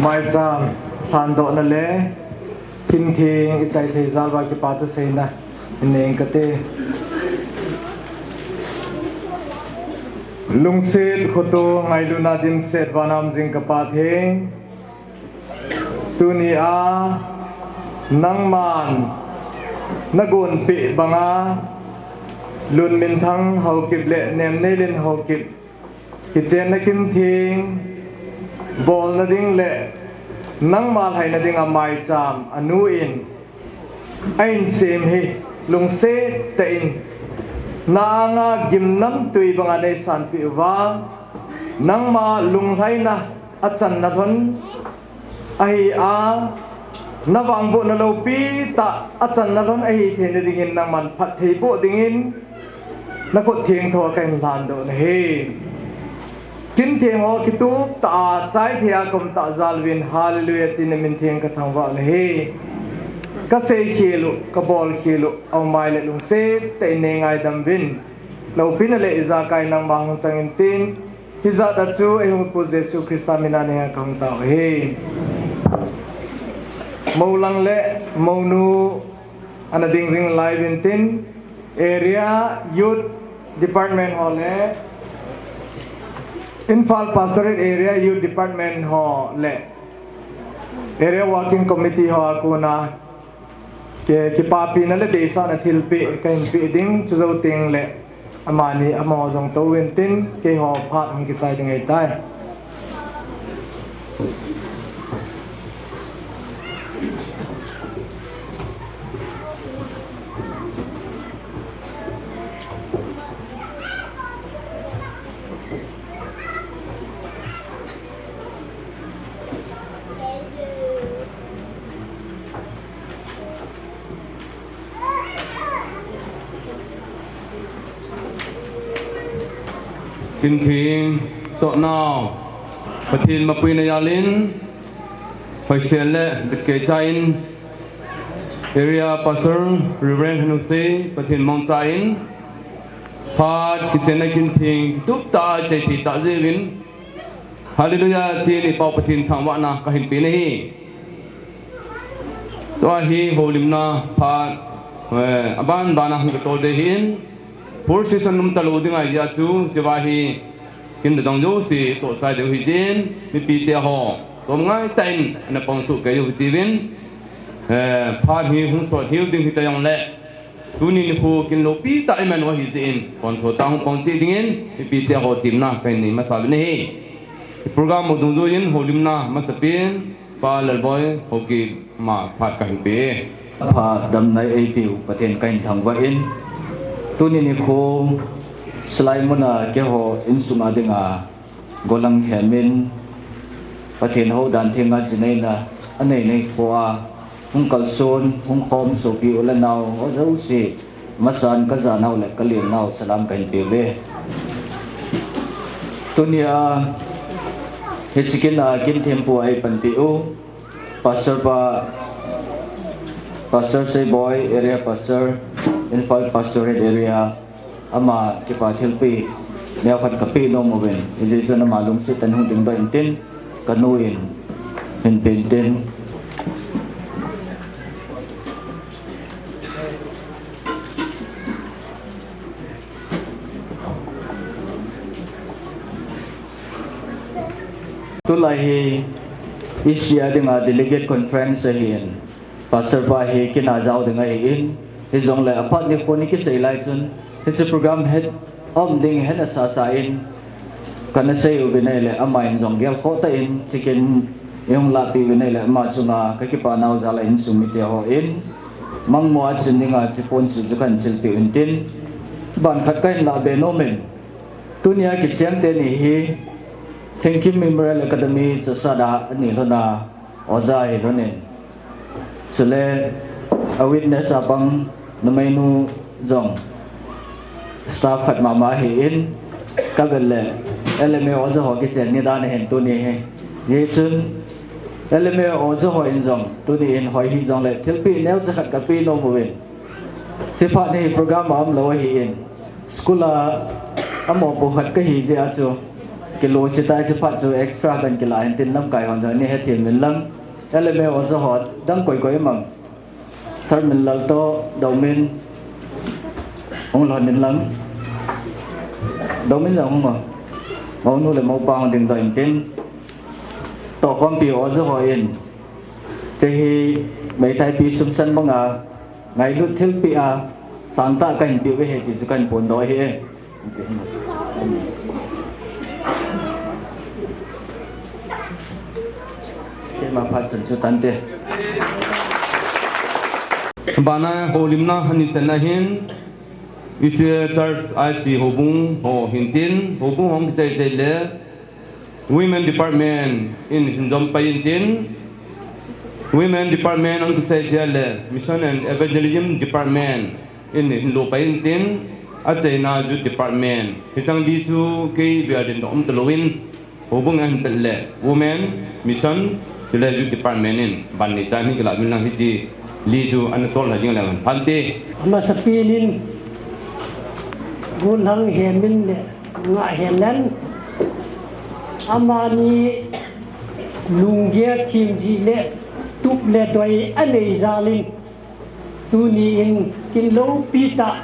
Maicham, lhandohna le, kintheng, ichai thei jal uva kipa thu seina, ineng kate. Lungset khoto, ngailutna dimset, vana um jing ka Pathen. Tunia, nangman, nagonpeh banga, Lunminthang Haokip le Nemneilin Haokip, kichenna kintheng, bolna ding le, nangma lhaina dinga maicham, anu in, ahin sem hi, lungset tah in, na anga gimnamtui banga neisanpeh uva, nangma lunglhaina achanna lhon, ahi a, na vangbohna lopi tah achanna lhon ahi theina dingin nangman phatthei boh dingin, na khut thengtho a kahin lhandoh nahi. Kintheng ho kitup tah a, chai thei a ka um tah jal uvin, Hallelujah tin na min theng ka thangvah nahi. Ka seikhel u, ka bolkhel u, aumai le lungset tah in neingaidam uvin. Lopina le ijakai nangma hung chang intin, hijat a chu eihung Pu Jesu Christa mina neihenga ka hung tao ahi. Moulang le mounu ana ding jing lai uvintin, Area Youth Department ho le Imphal Pastorate Area Youth Department ho le Area Working Committee ho a kona, Ke, kipapina le deisahna thilpeh kahin peh ding, chujou teng le amani amaho jong tou intin, keiho phat hung kichai ding ahitai. Kintheng toh nau, Pathen mapuina jalin, hoisel le bitkeicha in, Area Pastor Reverend Hanuse, Pathen mangcha in, phat kichenna kintheng tup tah a chai thei tah jeh uvin, Hallelujah, tin i Pau Pathen thangvahna kahin pe nahi. Tua hi houlimna phat, eh, aban ban a hung kitol ding ahin, procession um talou ding ahi jeh a chu, hiche va hi, kin le dong jouse toh chai diu ahi jeh in, mipite ho, tom ngai tah in, ana pang suh kei diu ahi tiuvin, eh, phat hi hung sot hiu ding hita jongle, Tuni nikho kin lopi tah iman u ahi jeh in, pon tho tah hung pang cheh dingin, mipite ho temna kahin nei masa uvin ahi. Program u dungjuiyin houlimna masapen, Pa Lalboi Haokip ma phat kahin pe. Phat damna eipeu Pathen kahin thangvah in, tuni nikho Silai muna keiho insunga dinga Gollhang Khemin, Pathen houdan thenga chineina anei nikho a, hung kalson, hung khom sopi u le nao ho jouse, masan kajah nau le kalen nau salam kahin peuve. Tunia, hiche kin a kin thempu a eipanpi u, Pastor pa, Pastor Seiboi, Area Pastor, Imphal Pastorate Area, Ama kipa thilpeh neokhat kapeh nom uvin, hijeh chun ama lungset in hung dingdoh intin, kanu in hin pe intin. Tulai hi E C a dinga Delegate Conference ahin, Pastor pa hi kin a jao ding ahin, hijongle aphat nikho ni kisei lai chun, hiche program het um ding hi ana sasa in, kana sei uvin ahile, aman jong gelkhoh tah in, hiche kin eihung lahpeh uvin ahile, ama chunga kakipa nau jal a insung mite hon, mangmo a chin dinga hiche ponsil chu kahin chilpeh u intin, ban khat kahin lahbe nom in, tunia kicheng teni hi, Thangkim Memorial Academy Chassad a ani lhon a, oja ahi lhon in, Chule, a witness a pang numeinu jong staff khat mama ahin, kavet le L M A oja ho kichen ni dan ahin tuni hi. Hichun, L M A oja hon jong, tuni in hoi hijongle, thilpeh neocha khat kapeh nom uvin. Hiche phat hi program a umlou ahin. School a, amopo khat kahi jeh a chu, Kilu sita chu phat chu extra kan kila hin tin lamkai hon jong ni he thil min lam. L M A o jo ho dang koi koi mang. Sir min lal to domin. Hung lon in lang. Domin jong hung o. Mo nu le mo pa hung ding do in tin. To kompi o jo ho in. Che hi meithai pi sum san banga. Ngailut thilpeh a, sangtah kahin peh uve ti chu kahin phondoh ahi. Keima phat chun chu tante. Bana houlimna hani chan ahin, I C A Church I C houbung ho hin tin, houbung hung kichai chai le, Women Department in hin jom pai in tin, Women Department ang kichai tia le, Mission and Evangelism Department in hin lo pai in tin, achaina Youth Department. Hichang di chu kei bia din dom ta lo in, houbung an pet le, Women, Mission, chule Youth Department in, ban ni chan hi kila min lang hichi, li chu an tol ha jing le man. Phante. Amasa pen in, Gunhang Hemin le, Nga Helen, amani lunggel thim ji le tup le doi anei jal in, tuni in kin loupi tah,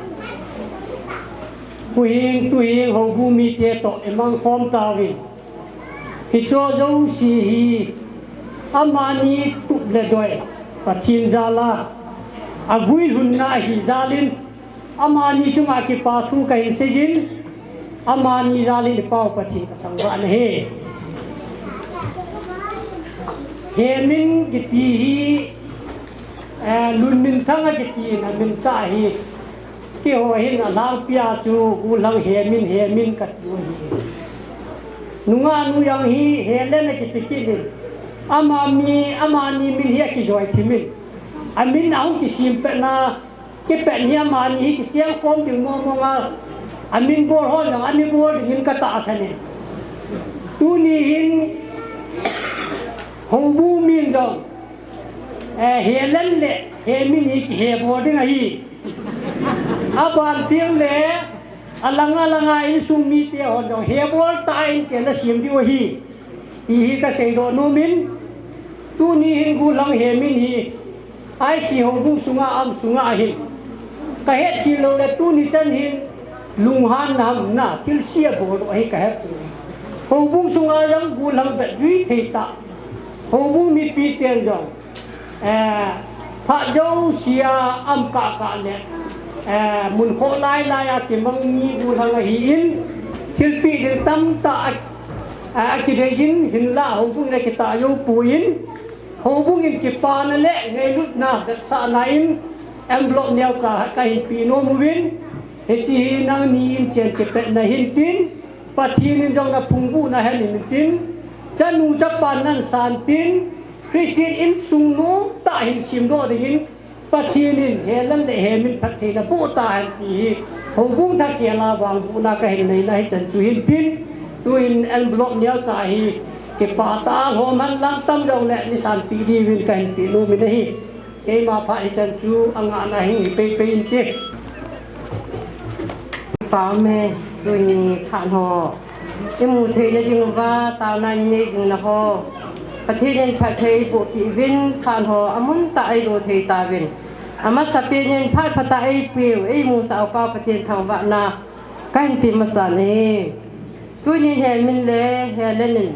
huhhing tuhhing houbung mite toh i mang khom tauvin. Hicho jouse hi amani tup le doi Pathen jal a, aguilhunna ahi jal in, amani chunga kipa thu kahin seijin, amani jal in i Pau Pathen kathangvah na ahi. Hemin kiti hi, eh, Lunminthang akiti in amin tah ahi. Keiho hin alhangpi a chu Gunhang Hemin, Hemin kati u ahi. Nungah nu jong hi Helen akiti kit in. Ama mi, amani min hi akijoi thim in. Amin ahung kisem pet na, kipet hi amani hi kicheng khom ding mong mong a, amin bol hon jong ana bol ding in katahsan e. Tuni hin houbung min jong, eh, Helen le Hemin hi kihe bol ding ahi. Aban teng le, alang alang a insung mite hon jong he bol tah in chen asem diu ahi. Ti hi kasei doh nom in, tuni hin Gunhang Hemin hi, I C houbung sunga um sunga ahin. Kahet kit lou le tuni chan hin, lunghanna ham na, thilse abol doh ahi kahet u. Houbung sunga jong Gunhang vet jui thei tah. Houbung mipi ten jong, eh, phat jouse a um kah kah le, eh, mun khoh lai lai a kimang mi Gunhang ahi in, thilpeh ding tamtah a, a, akidei in, hinlah houbung in akitah jou poi in, houbung in kipana le ngailutna vetsahna in envelope neocha khat kahin pe nom uvin, hiche hi nangni in chen kipetna hin tin, Pathen in jong naphung buhna hen in tin, chanu chapa nan san tin, Christian insung nom tah hin semdoh ding in, Pathen in Helen le Hemin phattheina boh tahen ti hi, houbung thakel a vangbohna kahin neina hichan chu hin tin, tuin envelope neocha hi, kipah tah a lhom hen lang tam jong le nei sanpeh diuvin kahin peh nom in ahi. Keima phat hichan chu angahna hin hi pei pei inte. Pau me, tuni phat ho imu theina diuva, taona inei ding na ho, Pathen in phatthei eiboh peh uvin, phat ho amun tah a eilo thei tauvin. Amasapen in phat phatah a eipeu, eimusah u Pau Pathen thangvahna kahin pe masa e. Tunin Hemin le Helen in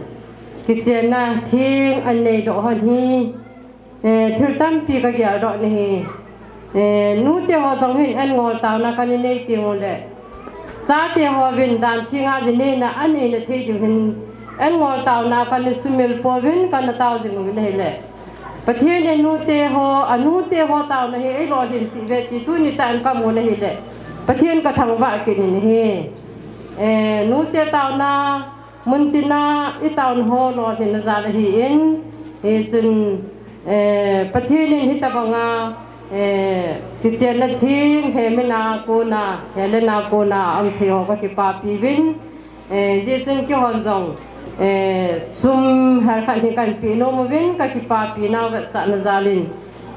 kichenna theng anei doh hon hi, eh, thil tampi kagel doh nahi. Eh, nute ho jong hin an ngol taona kana nei teng ule, chate hovin dan thenga ji neina anei na thei diu hin an ngol taona kana sumil pouvin kana tao jing uvin ahile, Pathen in nute ho, anute ho taona hi eilolhin cheh uve ti tuni tah in kamu na hile, Pathen kathangvah kit in ahi. Eh, nute taona muntina itaona ho lolhinna jal ahin, hichun, eh, Pathen in hitobanga, eh, kichenna theng Hemin a kona, Helen a kona aum thei ho kakipapi uvin, eh, hichun keihon jong, eh, sum helkhat hi kahin pe nom uvin, kakipapi nau vetsahna jal in.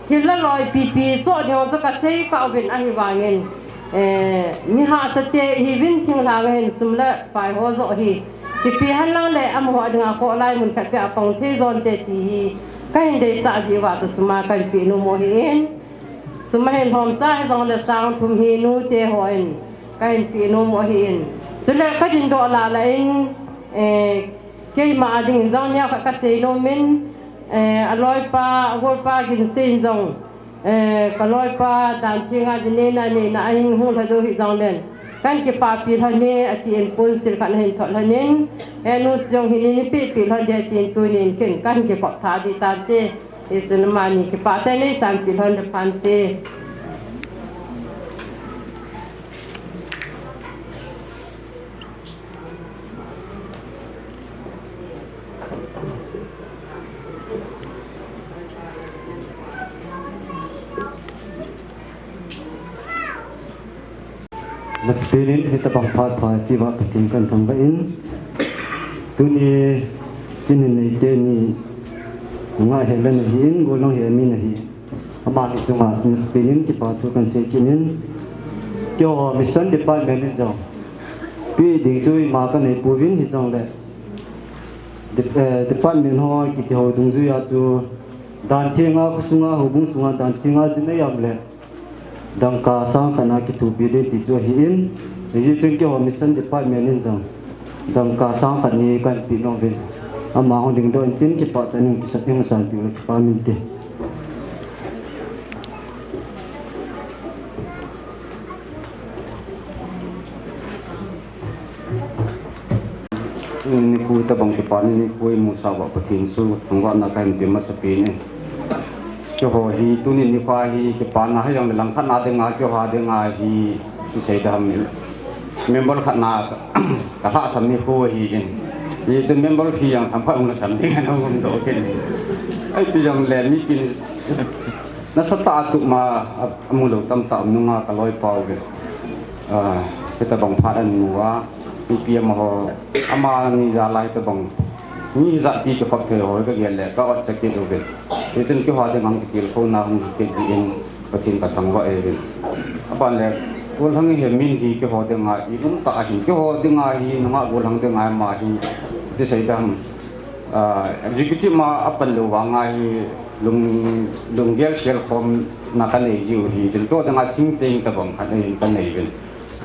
Thil la loi pipi choh ding ho chu kasei kah uvin ahivangin, eh, mi hahsate ihiuvin thinglhang a hin sum le pai ho joh hi Ipi henlang le amaho dinga kholai mun khat pia pang thei jonte ti hi kahin deisah jiuva chu sum a kahin peh nom u ahin. Sum ahin lhomcha hijongle sang thum hi nute hon kahin peh nom u ahin. Chule kadindoh lah lah in, eh, keima a dingin jong neokhat kasei nom in, eh, aloipa, agolpa Ginsei in jong, eh, kaloipa Danthenga jinei na neina ahin hung lha jou hijongle kahin kipahpi lhon e atin, council khat ahin thot lhon in, eh, nu jong hin eipeh peh lhon ding atin, tunin ken kahin kikop tha ding tante. Hichun amani kipah tah in neisanpeh lhon ding phante. Masapen in hitabang phat pha tiuva Pathen kathangvah in, tuni kin hin neite ni nga hel le nahin, gollhang hi amin ahi. Amani chunga masapen in kipa thu kahin sei kit in, keiho mission department in jong peh ding chu ima kanei pouvin, hijongle dep-, eh, department ho kiti ho dungjuia chu Danthenga khosunga, houbung sunga Danthenga jinei a um le dangka sang khat na kithopi ding ti chu ahin, hijeh chun keiho mission department in jong dangka sang khat ni kahin peh nom uvin, ama hung dingdoh intin, kipah tah in hung kisa, hung sanpeh u le kipah minte. Nikho tabang kipana nikho imusah uva Pathen chu thangvahna kahin pe masapen in. Keiho hi tuni nikho hi kipana hijongle langkhat na dinga, keiho dinga hi, isei ding ham, member khat na kalhahsam nikho ahin. Hichun member fee jong themkhat hung lhasam ding ahin hung doh kit in. Ahi, ipi jongle mipin nasatah a tup ma, a, amu lou tamtah um nunga kaloipa uvin. Ah, hitabang phat ahin mu a, mipi amaho, amani jal a hitabang mi jat ti kikhop thei ho kagel le ka otcha kit uvin. Hichun keiho dinga kitilkhouna hung hi kit jeh in Pathen kathangvah e uvin. Aban le, gollhang hi min hi keiho dinga ium tah ahin, keiho dinga hi nungah gollhang dinga ama hi, ti sei ding ham, ah, executive ma apan lou vanga hi lung, lunggel selkhomna kanei jiu hi, tin to dinga thingteng tabang khat ahin kanei uvin.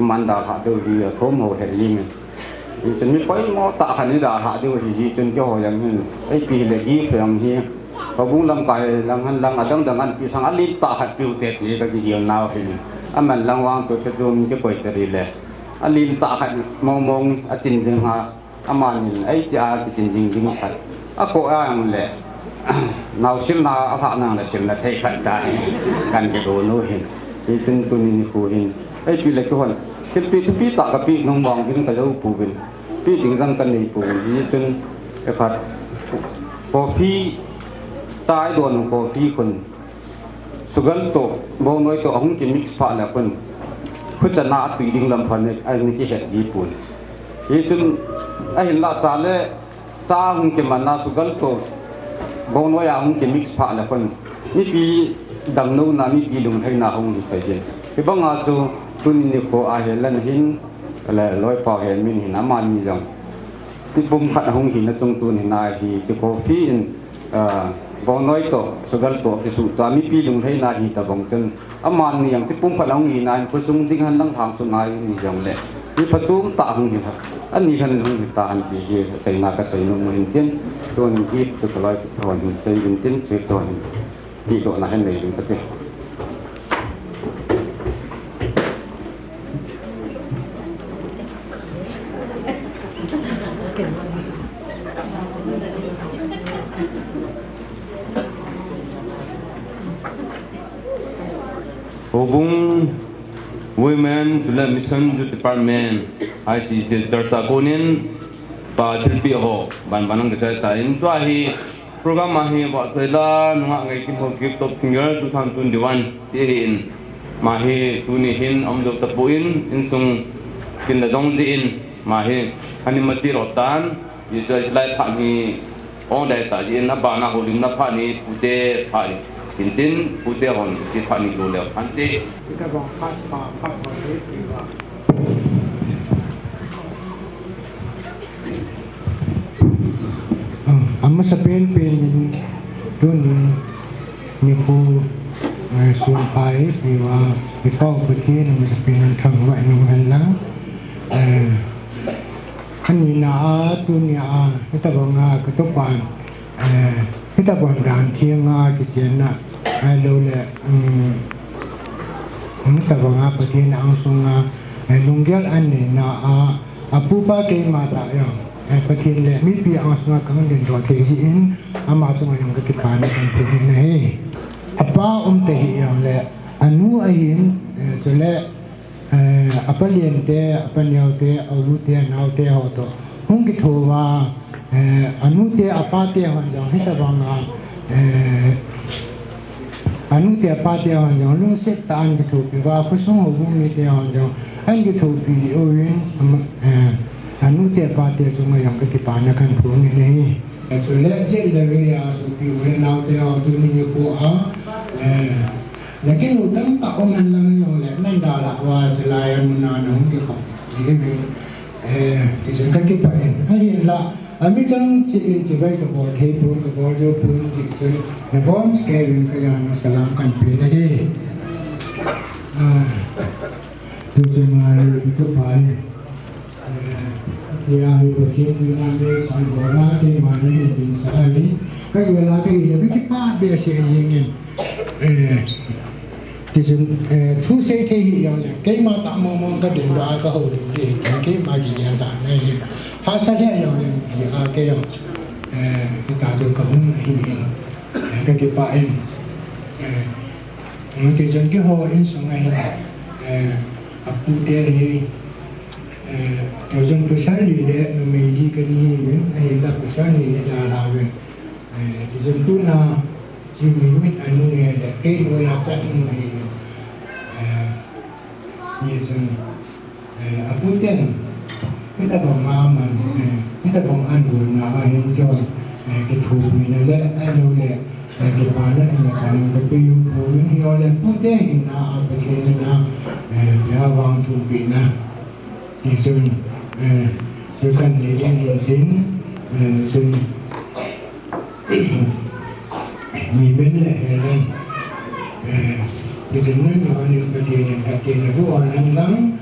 Aman dalhah diu hi athom ho het jeng in. Hichun mi poimo tah khat in dalhah diu ahi, hichun keiho jong hin, ipi hile gift jong hi, houbung lamkai lang hen lang adang dang anpeh sang alen tah khat peh ute ti kagigel nau ahin. Aman lang vang tu se tum kikoi tari le alen tah khat mong mong achin ding ha. Amanin, ei, tia kichin jing ding khat. Akhoh a jong le, naosilna alhah nang le silna thei khat ta in, kahin kigon u ahin. Hichun tuni nikho hin, ei, ipi le kihon, thilpeh thupi tah kapeh nom vang ding kajou pouvin, peh ding jong kanei pouvin. Hichun, ikhat, coffee, chai don coffee khun, sugar toh, bongnoi toh ahung kimix phat le khun, khuchan a atui ding lam phat in, ahin kihet ji pon. Hichun, ahinlah cha le cha ahung kiman a sugar toh, bongnoi ahung kimix phat le khun, mipi damlouna, mipi lunglhaina hung hi thei ding. Hibanga chu, tuni nikho a hi lan hin, le loipa hi min hin amani jong. Tipum khat ahung hina chungtun hina hi, ti coffee in, ah, bongnoi toh, sugar toh, kisuh cha mipi lunglhaina hi tabang chun, amani jong tipum khat ahung hina in, khosung ding hen lang lhang sunga hi ni jongle, mi phatum tah ahung hi, ani khan hung hi tahen ti hi, seina kasei nom u ahin tin, tun gift chu kaloi hon hin sei in tin, chu hon hin. Tihdohna hin nei ding kati. Houbung Women Development Mission Youth Department, I C C Church a konin, pa thilpeh ho, ban ban ang kita ta in tua hi, Program ahi, Vahchoila, nungah ngaikim ho, Gift of Singer two thousand twenty-one, ti ahin. Ama hi, tuni hin, aum lou tapon, insung kin le dong jeh in, ama hi, ani mati lo tan, hichu lai phat ni, ong dai ta jeh in, abana houlimna phat ni, pute phat ni, tin tin, pute hon, ti phat ni lo leu, ante. Kita bang phat, phat, phat, phat, phat, phat. Masapen pen in tuni nikho, eh, sunphai, iva, i Pau Pathen, masapen in thangvah in um hen lang. Eh, anina a, tuni a, hitabang a, katupan, eh, hitabang dan theng a, kichenna, eh, lou le, um, hitabang a, Pathen angsunga, eh, lunggel anina a, Apupa keima tah jong, eh, Pathen le mipi angsunga kahung dingdoh thei hi in, ama chunga jong kakipana kahin thum in ahi. Apa um tahih jongle, anu ahin, eh, chule, eh, apa lente, apa neote, a u te, a nao te ho toh hung kithouva, eh, anu te, apa te hon jong hitabanga, eh, Anu te apa te hon jong lungset tah a ahin kithopi uva, khosung houbung mite hon jong ahin kithopi uvin, ama, eh, anu te apa te chunga jong kakipana kahin phong in ahi. Eh, chule jet le vei a sopi u le nao te ho tuni nikho a, eh, nakinu tamtah um hen lang jongle nadalhah uva chulai a muna nahung kikhop uvin. Eh, tichun kakipah in. Ahinla, ami chang chi in chibai kabol thei pon, kabol diu pon, tichun nabonchauva kei in kajana salam kahin pe in ahi. Ah, tichun ngai kitupa in. Eh, ya hi Pathen mina me sang bola keima ni din sa ahi. Kagel a kei le kakipah behseh jeng in. Eh, tichun, eh, thu sei thei hih jongle, keima tah mong mong kadindoh a kahoulim ding, keima kigel dan ahi. Hahsa lheh jongle, ipi a kei jong, eh, hitia chu kahung ahi in, eh, kakipah in. Eh, eh, tichun keiho insung a hin, eh, apu te hi, eh, tichun pasal li le numei li kana hi uvin, ahinla pasal ni le dalha uvin. Eh, tichun tuna, Chimit anu nge le, kei noiya chat nu ahi. Eh, hichun, eh, apu ten, hitabang a aman, eh, hitabang a angoina ahin chun, eh, kithopina le, ahilou le, eh, kipana, eh, kipana kape u pon, hijongle pu te hina a Pathen in, eh, pia vang thupina. Hichun, eh, chu kahin nei ding ahin tin, eh, chun, Mimin le Helen, eh, kijinun ni hon in Pathen in Pathen in hu hon hen lang,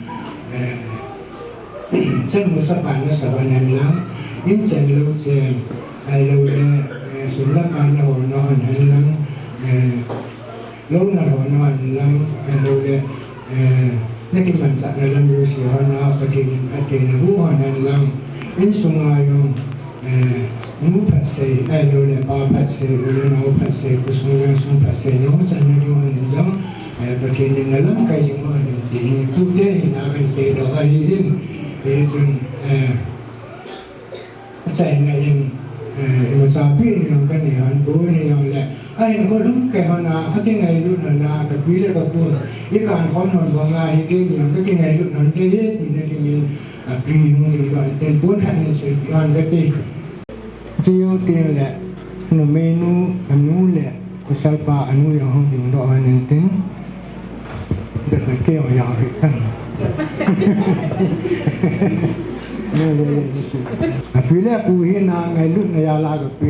eh, chan musa pan nasa hon hen lang, in chen lou chen, ahilou le, eh, sum le pai na hon na hon hen lang, eh, Lou nalhona hen lang, ahilou le, eh, nakimanchahna lam jouse hon a, Pathen in phatthei naboh hon hen lang, insunga jong, eh, nu phatsei, ahilou le pa phatsei, u le nao phatsei, khosung le sung phatsei, nahung channa ding hon in jong, eh, Pathen in nalamkai jing hon in ti hi, tute hin a kahin seidoh ahi in, hichun, eh, Achaina in, eh, imacha pi ni jong kanei hon, bu ni jong le. Ahin kho lhung kei hon a, akingailutna na, kapi le kapu. Ikan khom hon banga hi keini jong kakingailutna hon te he, tina dingin, api hung ni ba, ten pon han in silpi hon kati. Chiu tin le, numeinu, anu le. Pasal pa anu jong hung dingdoh hon in tin. Dak na kei jong jao hi tan. Api le apu hi na ngailutna jal a kapi.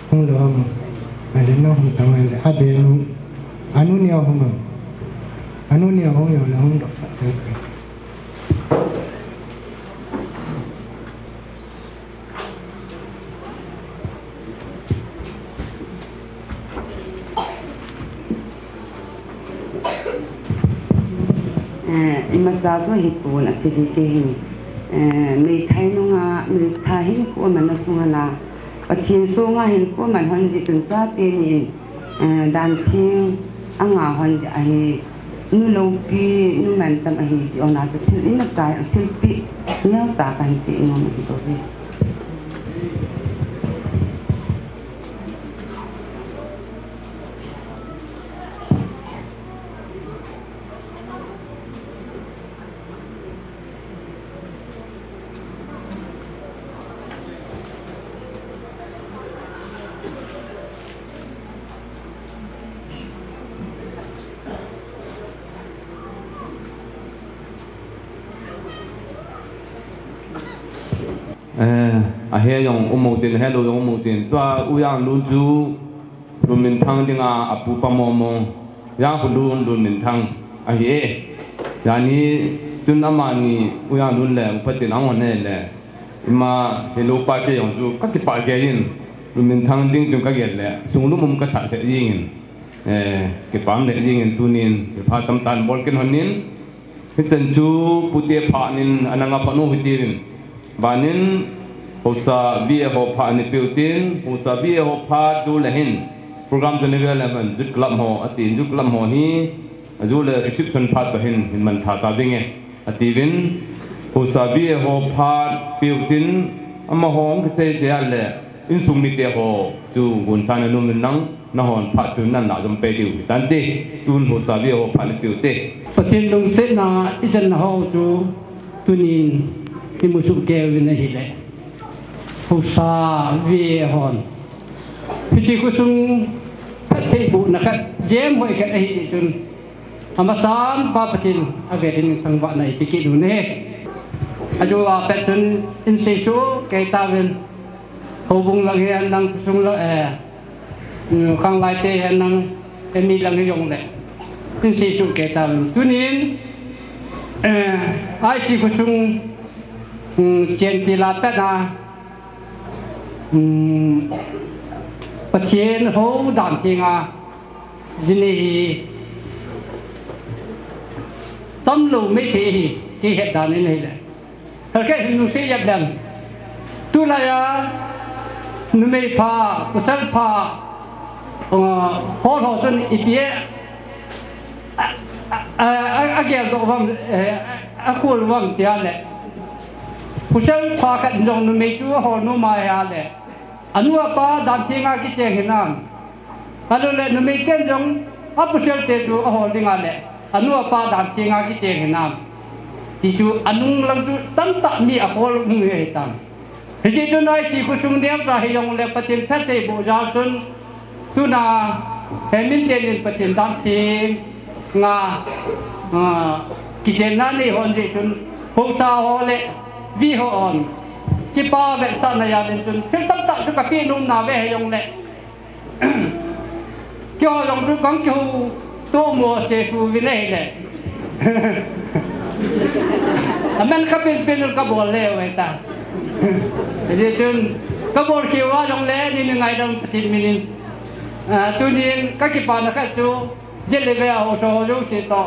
Hung lou ham. Ale na hung tang le. Abe nu. Anu ni hung ham. Anu ni hung jong le hung doh. Eh, imacha chu hipon athil hi kei hin. Eh, meithai nunga, meithai hin kuaman nasung ana. Pathen sunga hin kuaman hon jeh chun chate ni in. Eh, dan theng anga hon jeh ahi, nu loupi, nu mantam ahi ti ona chu thil imacha, thilpeh neocha kahin peh nom ahi bouve. Ahe jong um u tin, ahelou jong um u tin. Tua U Janglun chu Lunminthang dinga apupa momo. Jangkhonlun, Lunminthang ahi e. Jani chun amani U Janglun le U Phaten ahung hon e le. Ima helou pa kei jong chu kakipah gei in. Lunminthang ding chun kagel le. Sung lum um kasah lheh jing in. Eh, kipah um lheh jing in tunin. Kipah tamtah in bol kin hon in. Hichan chu pute phat nin ana nga phat u hitiuvin. Banin Haosa V A ho phat ni peutin, Haosa V A ho phat chu le hin. Program chu ni ve le hin, Youth Club ho, ati Youth Club ho hi, aju le reception phat chu hin, hin man tha ta vinge, atiuvin. Haosa V A ho phat peutin, amaho hung kichai chai le, insung mite ho, chu gonsa na nom in nang, nahon phat chu nan la jom pe diu, tante, tun Haosa V A ho phat ni peu te. Pathen lungsetna ichan ho chu, tunin, imu soh kei uvin ahile. Haosa V A hon. Hiche khosung phattheibohna khat, jem hoi khat ahi chun. Amasan Pa Pathen avel in thangvahna ipi kit u ahi. Ajo a pet chun in seisoh kei tauvin. Houbung lang hi hen lang khosung lang, eh, mm, khanglai te hi hen lang, eh, mi lang hi jong le. In seisoh kei tauvin. Tunin, eh, I C khosung, mm, chen ti la pet na, um, Pathen hou dan teng a, jini hi tamlou mei thei hi, kei het dan in ahile. Hel kei hin nung sei jep dem. Tulai a, numei pha, pasal pha, uh, hol ho chun ipi e, a, a, a, a, agel doh uvam, eh, a, akhol uvam tia le. Pasal pha khat jong numei chu ahol nom a hia le. Anu apa dan teng a kicheng hinam. Ahilou le numei ten jong apasal te chu ahol ding a le. Anu apa dan teng a kicheng hinam. Ti chu anung lang chu tamtah mi ahol um ahi tam. Hiche chun I C khosung neocha hi jong le Pathen phattheiboh jal chun Tuna, he min ten in Pathen dan teng a, ah, kichenna nei hon jeh chun, haosa ho le, V A ho hon. Kipa vetsahna jal in chun, thil tamtah chu kapeh nom na ve he jong le. Keiho jong chu kang kihou tomo se su vin ahile. Aman kapen pen kabol le ve ta. Hijeh chun, kabol khel uva jong le, ni ni ngaidam Pathen min in. Ah, tunin kakipana khat chu, J L V a ho so ho jouse toh,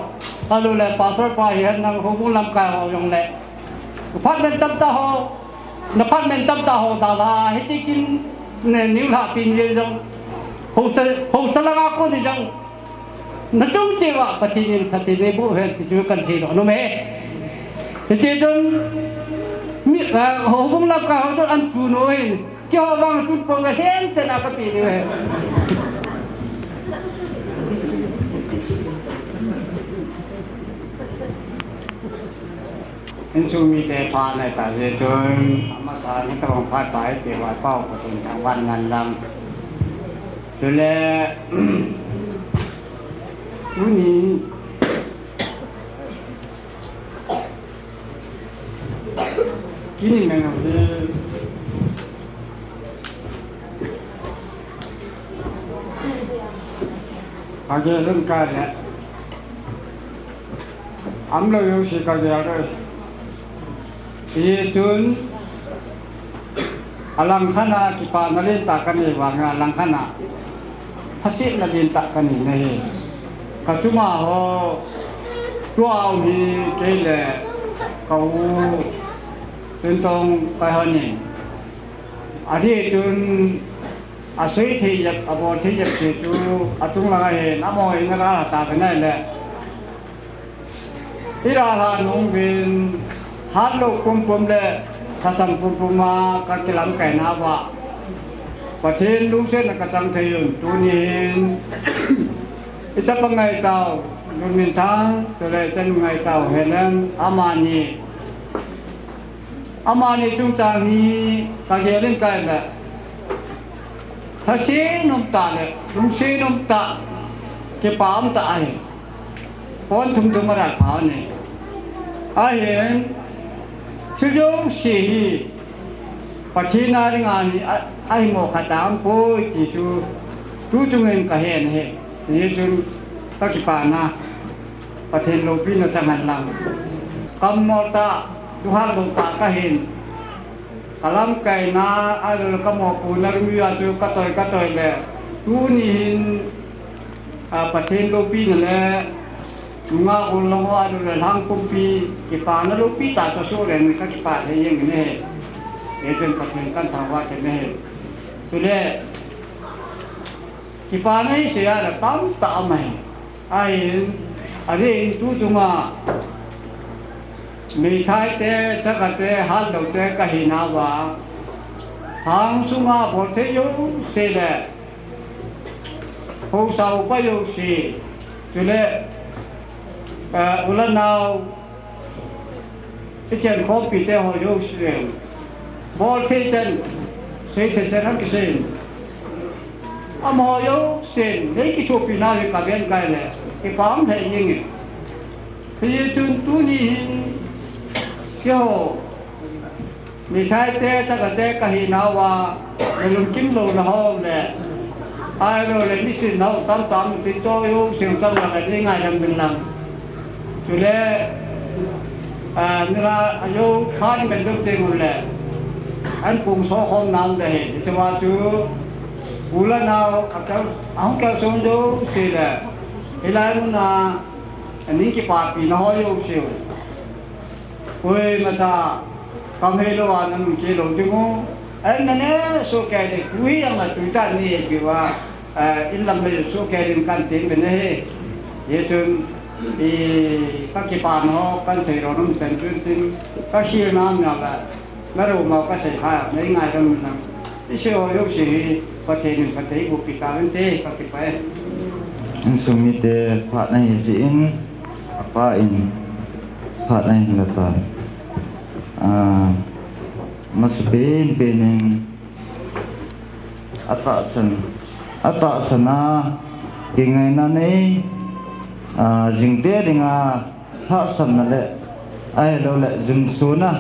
ahilou le pastor pa hihen lang houbung lamkai ho jong le. Phat men tamtah ho, na phat men tamtah ho dalha, hiti kin ne niu lha pin jeng jong. Haosa, haosa langa kon hi jong. Na chung cheh uva Pathen in phatthei neiboh hen ti chu kan seidoh nom e. Hiti chun mi, ah, houbung lamkai ho chun an tun u hin. Keiho vang tun pong ka hen chena ka ti ni ve. Insung mite pha nai ta jeh chun, amasan hitobang phat pa hi ti va pau ka tin thangvah ngan lang. Chule, tuni, Kini meng hi. Kagel in ka le. Amlou jouse kagel in. Hijeh chun. Alangkhat a kipana lentah kanei vang a, alangkhat a phasetna lentah kanei nahi. Kachunga ho, tua um hi kei le ka u Tuntong Kaihon in. Ahi chun asei thei jep, abol thei jep chu atung langa hin, amaho in ana dalha ta ve nai le. Ira ha nung vin, hatlou pumpum le, thasam pumpum a kakilamkai nauva. Pathen lungsetna kachang thei un, tuni hin. Ichapa ngaitau, Lunminthang, chule ichan ngaitau, Helen, amani. Amani chungchang hi, kagel in ka le. Lhaset um tah le, lungset um tah, kipa um tah ahi. Pon thum thum a ral pha ne. Ahin, thil jouse hi, Pathen a dinga hi a, ahimo khat aum poi ti chu, tu chungin kahen ahi. Hijeh chun kakipana, Pathen loupina chang hen lang. Kammol tah, thuhat lou tah kahin. Kalamkaina, ahilouleh kamopohna lunggel a chu katoi katoi le. Tuni hin, a, Pathen loupina le, nungah gollhang ho ahilouleh lhang pumpi, kipana loupi tah kasoh le, kakipah thei jeng in ahi. Hijeh chun Pathen kathangvah kit in ahi. Chule, kipana hi seija le tamtah aum ahi. Ahin, adeh in tu chunga, meithai te, chakate, hatloute kahinauva, lhang sunga bolthei jouse le, haosa upa jouse, chule, eh, u le nao, ichenkhompi te ho jouse, bolthei chan, seithei chan ham kisei. Amaho jousen, nei kithopina hi kaven kai le, kipah lheh jenge. Hijeh chun tuni hin, keiho, meithai te, chakate kahinauva, nalungkim louna ho le, ahilouleh nisin nao tamtah um tin, chujou seng tam lang le, nei ngaidam uvin lang. Chule, a, nila ajou phat in bel dou teng ule, ahin pung sohkhom nau le hi, hichea chu, u le nao, atel, ahung kalson jouse le, hilai muna, aning kipapina ho jouse u. Koima cha, kam heilou a nanung che lou ding u. Ahin nane sohkei ding, tu hi jong a tuitah ni e pi uva, eh, in lam le sohkei ding kan tin bene he. Hijeh chun, i, kakipana ho, kan sei lou nom ten chun tin, kakhel na mi a la, na lou mau kasei kha, nei ngaidam uvin lang. Isei ho jouse hi, Pathen in phatthei eiboh pi tauvin te, kakipah e. Insung mite phatna hi jeh in, apa in phatna hin la ta. Ah, masapen pen in atahsan, atahsan a, kingaina nei, ah, jingte dinga, hahsatna le, ahilouleh, jumsona,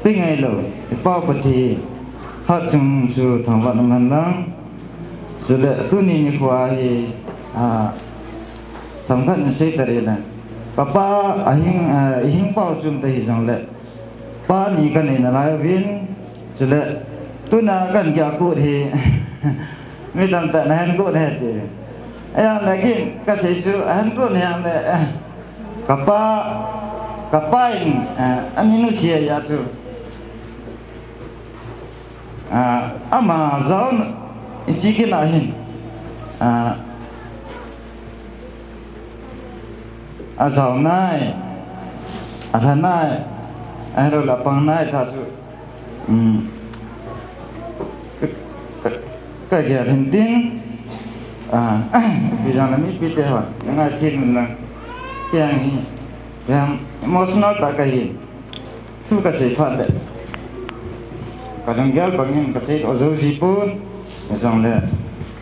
pe ngailou, i Pa u Pathen, hatchungnung chu thangvah in um hen lang. Chule, tuni nikho hi, a, themkhat in sei tare le. Kapa ahing, a, ihing pau chom ta hijongle, pa ni kanei nalai uvin, chule, tuna kahin kihou hi, mi tamtah in ahin kou ahi ti. Ahin le kin, kasei chu, ahin kou ahi le, eh, Kapa, kapa in, eh, ani nusia jeh chu. Ah, ama jaona, ichi kina hin. Ah, ajao nai, alha nai, ahilouleh apang nai tah chu. Hmm. Ka, ka, kagel hin tin, ah, ipi jong le mipi te hon, ngai thim in lang, kei hi, kei emotional tah kahi, thu kasei phat le, kalunggel bang in kasei doh jou ji pon, ijongle,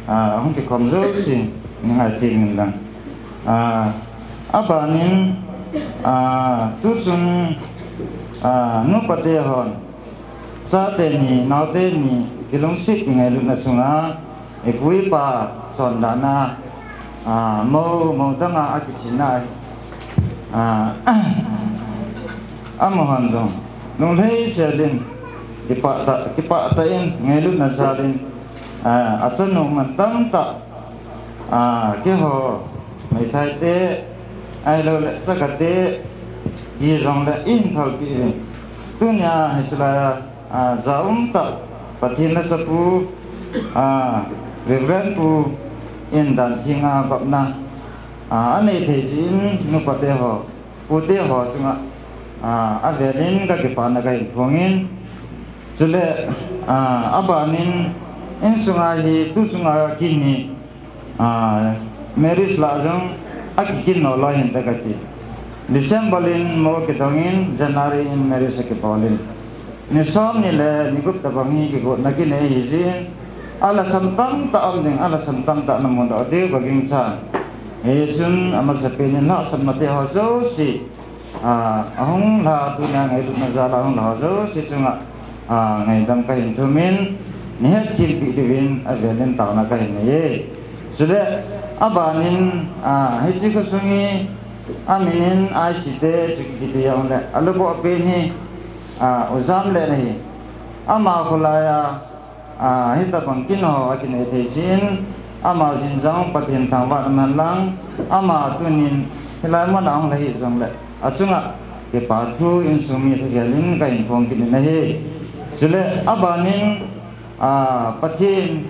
ah, hung kikhom jouse, ngai thim in lang, ah, abanin, ah, tuchung, ah, nupa te hon, Chate ni, naote ni, kilungset kingailutna chunga, ipu ipa chondanna, ah, mou, mou danga akichenna ahi. Ah, amahon jong, lunglhai sel in, kipah tah, kipah tah in, ngailutna jal in, ah, achanu man tamtah, Ah, keiho, meithai te, ahilouleh, chakate, hijongle, eihin phalpeh uvin. Tunia, hiche laiya, ah, ja umtah, Pathen lhachapu, ah, Reverend Pu, in dan thenga gopna, ah, anei thei jeh in, nupa te ho, pu te ho chunga, ah, avel in kakipana kahin phong in. Chule, ah, abanin, insunga hi, tuchunga kin hi, Ah, marriage lah jong akikin lou lou hinte kati. December in mou kidong in, January in marriage akibol in. Ni som ni le ni gup tabang hi kigotna kinei ahi jeh in. Alhasam tamtah um ding, alhasam tamtah namu doh diu kaginchan. Hichun amasapen in lhahsamna te ho jouse. Ah, ahung lha tunia ngailutna jal a ahung lha ho jouse chunga. a, ngaidam kahin thumin, nahet thempi diuvin avelin taona kahin neiye. Chule, abanin, a, hiche khosung hi, aminin Aisite, chu kiti jongle, aluboh pen hi, a, U Jamlen ahi. Ama kholaiya, a, hitobang kin ho akinei thei jin, ama jin jong Pathen thangvah in umhen lang, ama tunin hilai muna ahung lha hih jongle, achunga kipa thu insung mi thakhel in kahin phong kit in ahi. Chule abanin, a, Pathen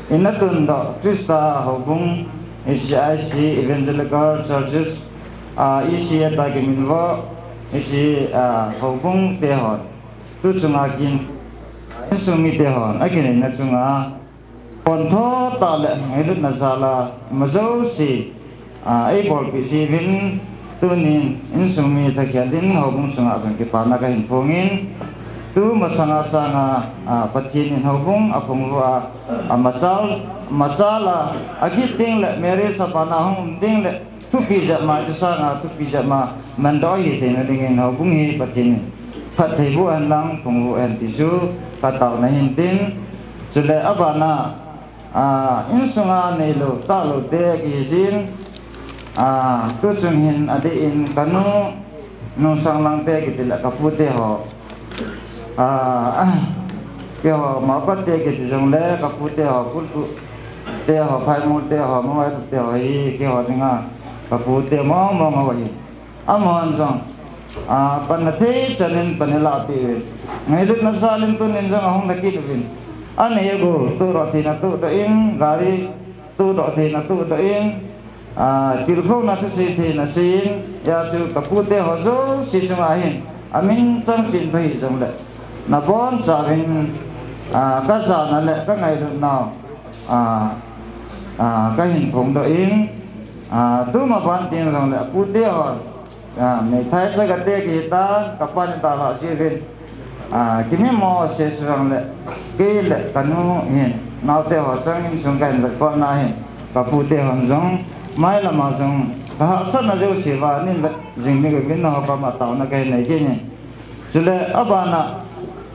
in atundoh Christa houbung, H C I C Evangelical Churches, a, E C A tia kiminvo, hiche, a, houbung te hon, tu chunga kin, insung mite hon akineina chunga, pontho tah le ngailutna jal a, ima jouse, a, eibolpeh jiuvin, tunin insung mi thakhel in houbung chunga jong kipana kahin phongin, tu masanga sanga, a, Pathen in houbung aphung uva, amachal, machal a, agit ding le, Mary sapana hung um ding le, thupi jep ma, tu sanga thupi jep ma, mandoh hi theina dingin houbung hi Pathen in phatthei boh hen lang, phung boh hen ti chu kataona hintin, chule abana, a, insunga neilou, tahlou te kihi jin, a, tuchung hin adeh in kanu, Nungsang Langte kiti le kapute ho, a, keiho Maokot te kiti jongle kapute ho, Pultu te ho, Phaimol te ho, Mawai te ho hi keiho dinga kapute mong mong ho ahi. Amahon jong, a, panna thei chanin pan eilah peh uvin, ngailutna jal in tunin jong ahung lha kit uvin, anei agou tohdoh theina tohdoh in, gari tohdoh theina tohdoh in, a, tilkhouna thusei theina seiyin, hijeh chun kapute ho jouse chunga hin amin chang chen pha hijongle, nabonchauvin, a, kajana le kangailutnau, a, a, kahin phongdoh in, a, tumaban teng jongle apute hon, a, meithai chagate kihitan, kapan in talhah jiuvin, a, kimimo sese jongle, kei le kanu hin naote ho chang insung kahin vetkhomna hin, kapute hon jong mailama jong kahahsatna jouse uva ahin vet jing diuvin nangho koma taona kahin nei kit in. Chule abana,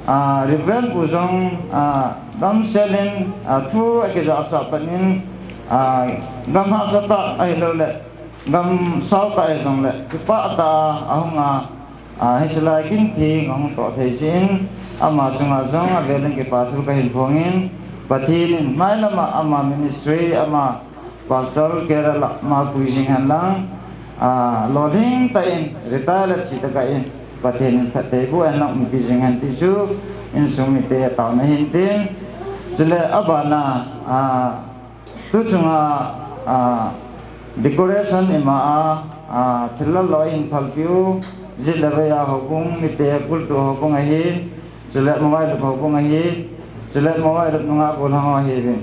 a, Reverend pu jong, a, damsel in, a, thu akijahsah pan in, a, gam hahsatah ahiloule gam saotah hijongle kipah tah a ahunga, a, hiche lai kin theng ahung toh thei jeh in, ama chunga jong avelin kipa thu kahin phongin, Pathen in mailama ama ministry, ama Pastor Kerala ma pui jing hen lang, a, lolhing tah in retire le che tah kah in Pathen in phatthei boh hen lang umpi jing hen ti chu insung mite taona hintin, chule abana, a, tuchunga, a, decoration ima a, a, thil lalou eihin phalpeh u, jet le veiya houbung mite, Pultu houbung ahi, chule Mawai lup houbung ahi, chule Mawai lup nunga gollhang ho ahiuvin.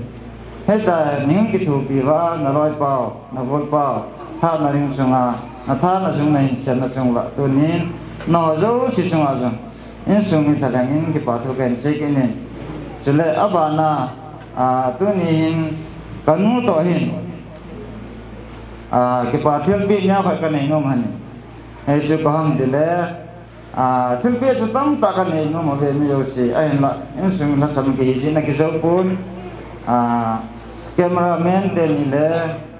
Hitia nahung kithopi uva, naloipau, nagolpau, hatna ding chunga, natha najung nahinsetna chunguva, tunin, nangho jouse chunga jong insung mi thalheng in kipa thu kahin sei kit in. Chule abana, a, tuni hin kanu toh hin, a, kipa thilpeh neokhat kanei nom ahin. Hichu koi ham itile, a, thilpeh chu tamtah kanei nom uve mi jouse, ahinla insung lhasam kihi jeh in akijou pon, a, cameraman teni le,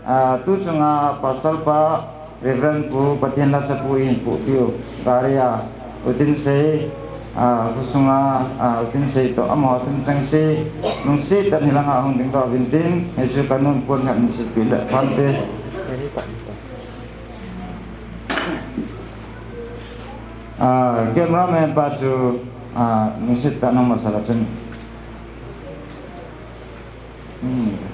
a, tuchunga Pastor pa, Reverend pu, Pathen lhasapu ihin pohpeh u, gari a, U Tinsei, a, khosunga, a, U Tinsei toh amaho thum chengse, lungset tah in hilanga hung dingdoh uvin tin, hichu kanun pon khat in silpeh le phante. A, cameraman pa chu, a, lungset tah in nang masala chun. Hmm.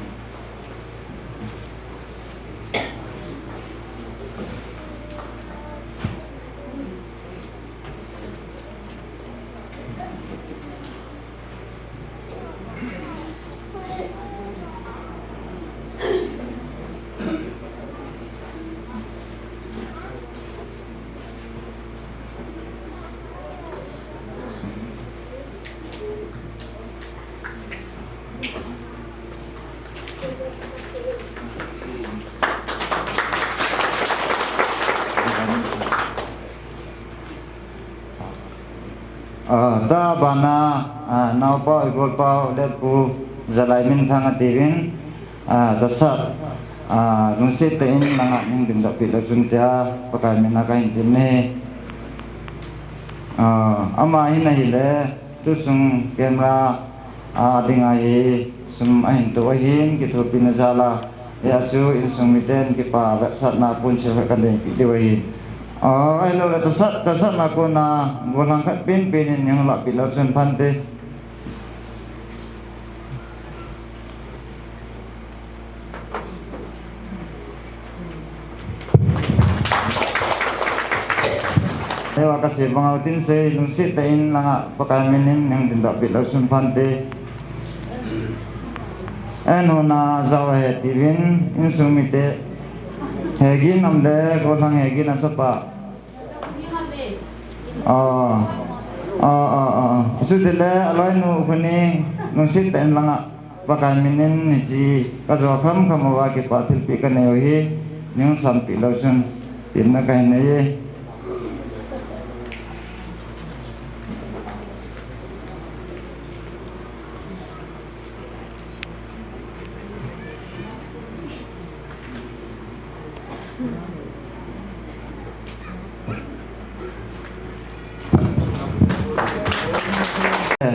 Tua bana, a, naopa, igolpa, Letpu, Zalai Minthang atiuvin, a, Tasat, a, lungset tah in langa neihin dingdoh peh leu chun tia, Pakai mina kahin temna ahi. A, ama hin ahile, tusung camera, a, dinga hi, sum ahin to ahin, kithopina jal a, hia chu insung miten kipa vetsahna ponsil khat kanei peh diu ahi. A, ahilou le, Tasat, Tasat na kona, gollhang khat penpen in neihin lah peh leu chun phante. Eiva kasei banga tin sei, lungset tah in langa Pakai minin neihin dingdoh peh leu chun phante. Eihon a jao ahi tiuvin, insung mite. Hegin am le, gollhang Hegin a chapa. A, a, a, a. Chutile, aloinu Khoneng, lungset tah in langa Pakai minin hiche kajo khamkham uva kipa thilpeh kanei u hi, neihin sanpeh leu chun, temna kahin nei e.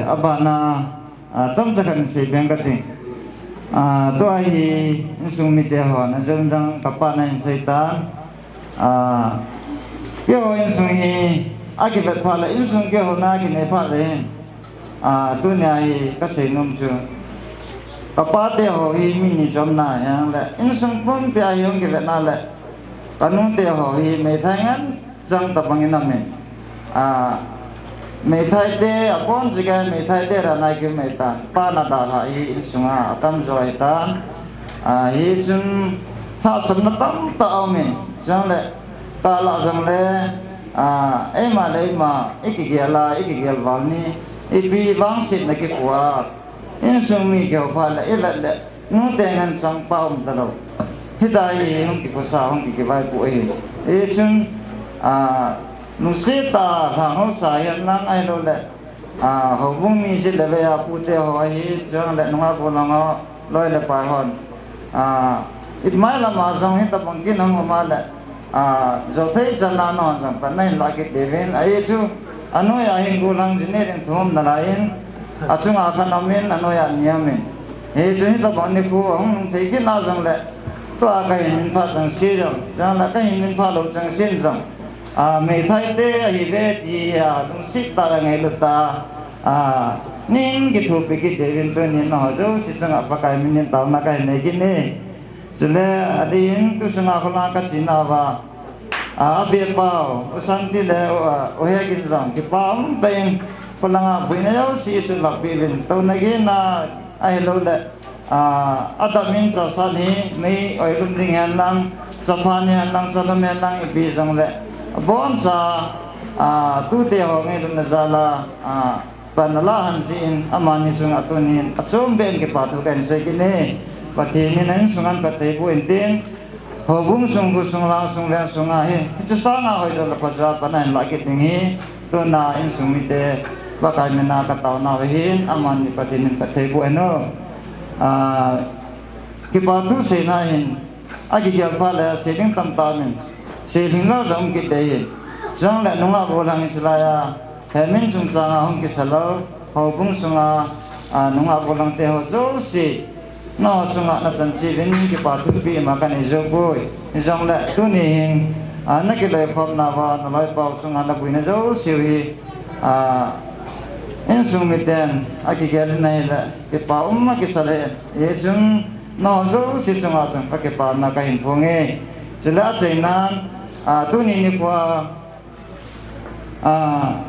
Abana, a, chomcha khat sei beng kate. A, tua hi insung mite hon ajom jong kapa nahin seitan. A, keiho insung hi akivet phat le, insung keiho na kinei phat le hin. A, tunia hi kasei nom chu, kapate ho hi mi ni chom na hijongle, insung pumpia hi hung kivet na le, kanute ho hi meithai ngen jong tabang in amin. A, meithai te, abon chikei meithai te ra nai ki meitan, pa na dalha hi insunga atamjo ahitan. A, hichun hahsatna tamtah aumin, jongle, kalah jongle, a, eima le eima, ikigel a, ikigel val ni, ipi vangsetna kipu a, insung mi kihou phat le, ivet le, nute ngen chang pa um talou. Hitia hi hung kikhosa, hung kikivaipoh ahi. Hichun, a, lungset tah a lhang hausa hihen lang ahilou le, a, houbung mi jile vei a pute ho ahi, chule nungah gollhang ho, loi le pai hon. A, imai lama jong hitabang kin hung um a le, a, jothei chan a nahon jong pan nahin lah kit diuvin, ahi chu, anoiya hin gollhang ji ni ding thum nalai in, achunga khat aumin, anoiya ni aumin. Hichu hitabang nikho ahung lhung thei kit na jongle, tua kahin min phat jong se jong, jongle kahin min phat lou jong sen jong, a, meithai te ahi ve ti a, lungset tah le ngailut tah a, a, neihin kithopi kit diuvin tunin nangho jouse chunga Pakai minin taona kahin nei kit e. Chule, adeh in, tusunga kholanga kachena uva, a, abepau, U Santi le, u, a, U Hegin jong, kipa umtah in, kholanga boina jouse isuhlhap peh uvin, touna gena, ahilou le, a, adap in chasat hi, mei oilum ding hen lang, chaphan hen lang, chalum hen lang, ipi jongle, aboncha, a, tute ho ngailutna jal a, a, pan ala han jin, amani chunga tunin, achom beh in kipa thu kahin sei kit e. Pathen in a insung a phatthei boh in tin, houbung sung, khosung, lang sung, veng sunga hi, hiche sanga hoijo le phajo a pan ahin lah kit ding hi, tuna insung mite, Pakai mina kataonau ahin, amani Pathen in phatthei boh hen o. A, kipa thu seina hin, akigel phat le sei ding tamtah aumin, sei lhing lou jong um kit ding ahi. Jongle nungah gollhang hiche laiya, Hemin chungchanga hung kisa lou, houbung sunga, a, nungah gollhang te ho jouse, nangho chunga nachan cheh uvin kipa thupi ima kanei jou poi. Hijongle tuni hin, a, nakiloikhomna uva, naloipau chunga naboina jouse u hi, a, insung miten akigel in ahile, kipa um a kisa le, hichun nangho jouse chunga chun kakipana kahin phong e. Chule achainan, a, tuni nikho a, a,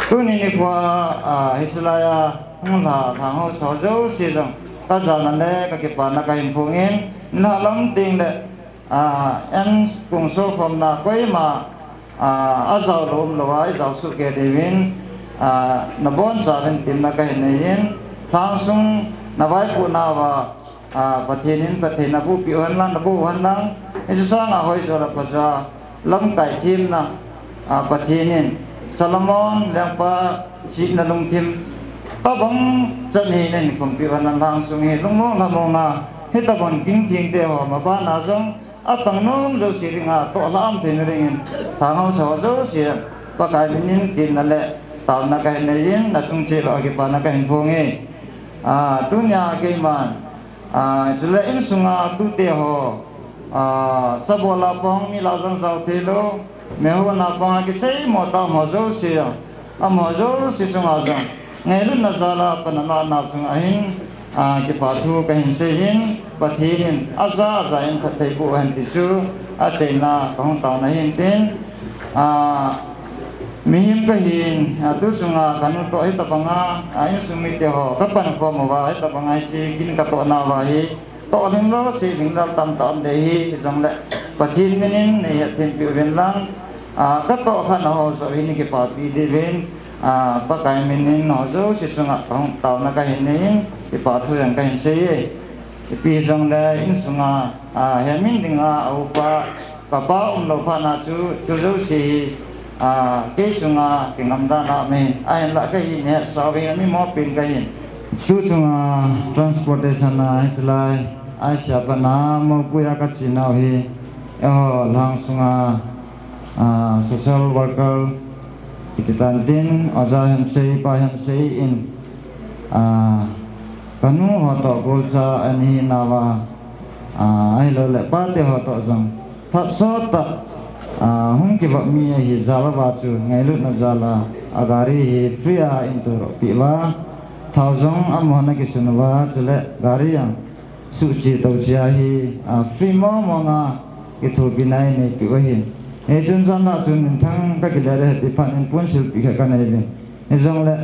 tuni nikho a, a, hiche laiya hung lha, lhang hausa jouse jong kajana le kakipana kahin phong in, nilhah lam tengle, a, en kung sokhomna koima, a, ajao lou umlou a, ijao soh kei diuvin, a, nabonchauvin temna kahin nei in, lhangsung navaipohna uva, a, Pathen in phatthei naboh peh u hen lang, naboh u hen lang, hiche sanga hoijo le phajo a, lamkai themna, a, Pathen in Solomon lengpa chihna lungthim tabang chan hi nahin khumpi uva, nalhang sung hi lungmong lhamong a, hitabang king thengte ho mabana jong atang nom jouse dinga toh lham theina dingin, lhang haosa ho jouse Pakai minin temna le taona kahin neiyin, nachung cheh uva kipana kahin phong e. Ah, tunia keiman, ah, chule insunga tute ho, ah, sabola pang mi la jang jao theilou, mehona panga kiseimo tah ho jouse a, amaho jouse chunga jong ngailutna jal a panna nau chunga hin, ah, kipa thu kahin seiyin, Pathen in aja aja in phatthei boh hen ti chu achaina kahung taona ahin tin, ah, mihem kahin, ah, tu chunga kanu toh hitabanga, ah, insung mite ho kapankhom uva, hitabanga hiche kin katoh nauva hi, toh lhinglou, sei lhinglou tamtah um ding ahi, hijongle Pathen minin neihetthempeh uvin lang, ah, katoh kha nau ho jouse hin kipapi diuvin, ah, Pakai minin nau jouse chunga kahung taona kahin neiyin, kipa thu jong kahin sei e. Ipi hijongle insunga, ah, hemin dinga aupa, kapa umlou phat na chu, chu jouse hi, ah, kei chunga kingam dan aumin, ahinlah kei hi nehetsah uvin, mi mopohpen kahin. Tu chunga transportation a hiche lai, Asia pat a mopohna kache nau hi, eiho lhang sunga, ah, social worker kiti tan tin, Oja Hemsei, Pa Hemsei in, ah, kanu ho toh golcha ana hi nauva, ah, ahilouleh pate ho toh jong phat sot tah, ah, hung kivop mi ahi jal uva chu ngailutna jal a, agari hi free a eina toldoh peh uva, thao jong amahon akisun uva, chule gari jong suhchih touchih a hi, ah, free mong mong a kithopina eina neipeh u ahin. Hichun janlhah chun minthang kakile ding ahi ti phat in phone silpeh khat kanei uvin. Hijongle,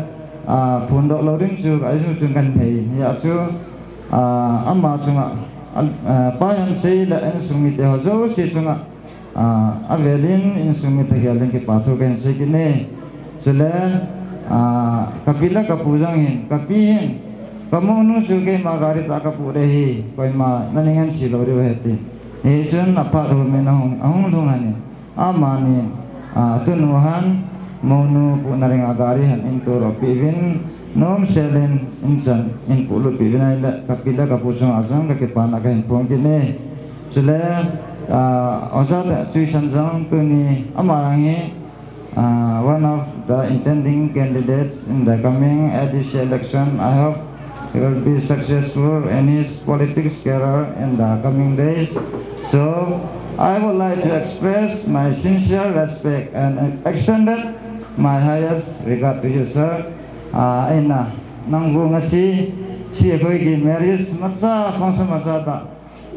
ah, phondoh lou ding chu, ahi chu chun kanei. Hijeh chun, ah, ama chunga, ah, Pa Hemsei le insung mite ho jouse chunga, ah, avelin insung mite gelin kipa thu kahin sei kit e. Chule, ah, kapi le kapu jong hin, kapi hin, kamonu chu keima gari tah a kapoh ding ahi, koima nahin ngen se lou diu ahi tin. Hichun aphat umin ahung, ahung lhung lhon in. Amani, ah, tunu hin, monu pohna dinga gari hin eina toldoh peh uvin, nomsel in, in chan, eina polut peh uvin ahile, kapi le kapu chunga jong kakipana kahin phong kit e. Chule, ah, Oja te Chuisan jong tuni ama jong hi, ah, one of the intending candidates in the coming A D C election. I hope he will be successful in his politics career in the coming days. So, I would like to express my sincere respect and extended my highest regard to you, sir. Ah, eina, nangho ngasi, si khoi ki marriage, macha, khongsa macha ta.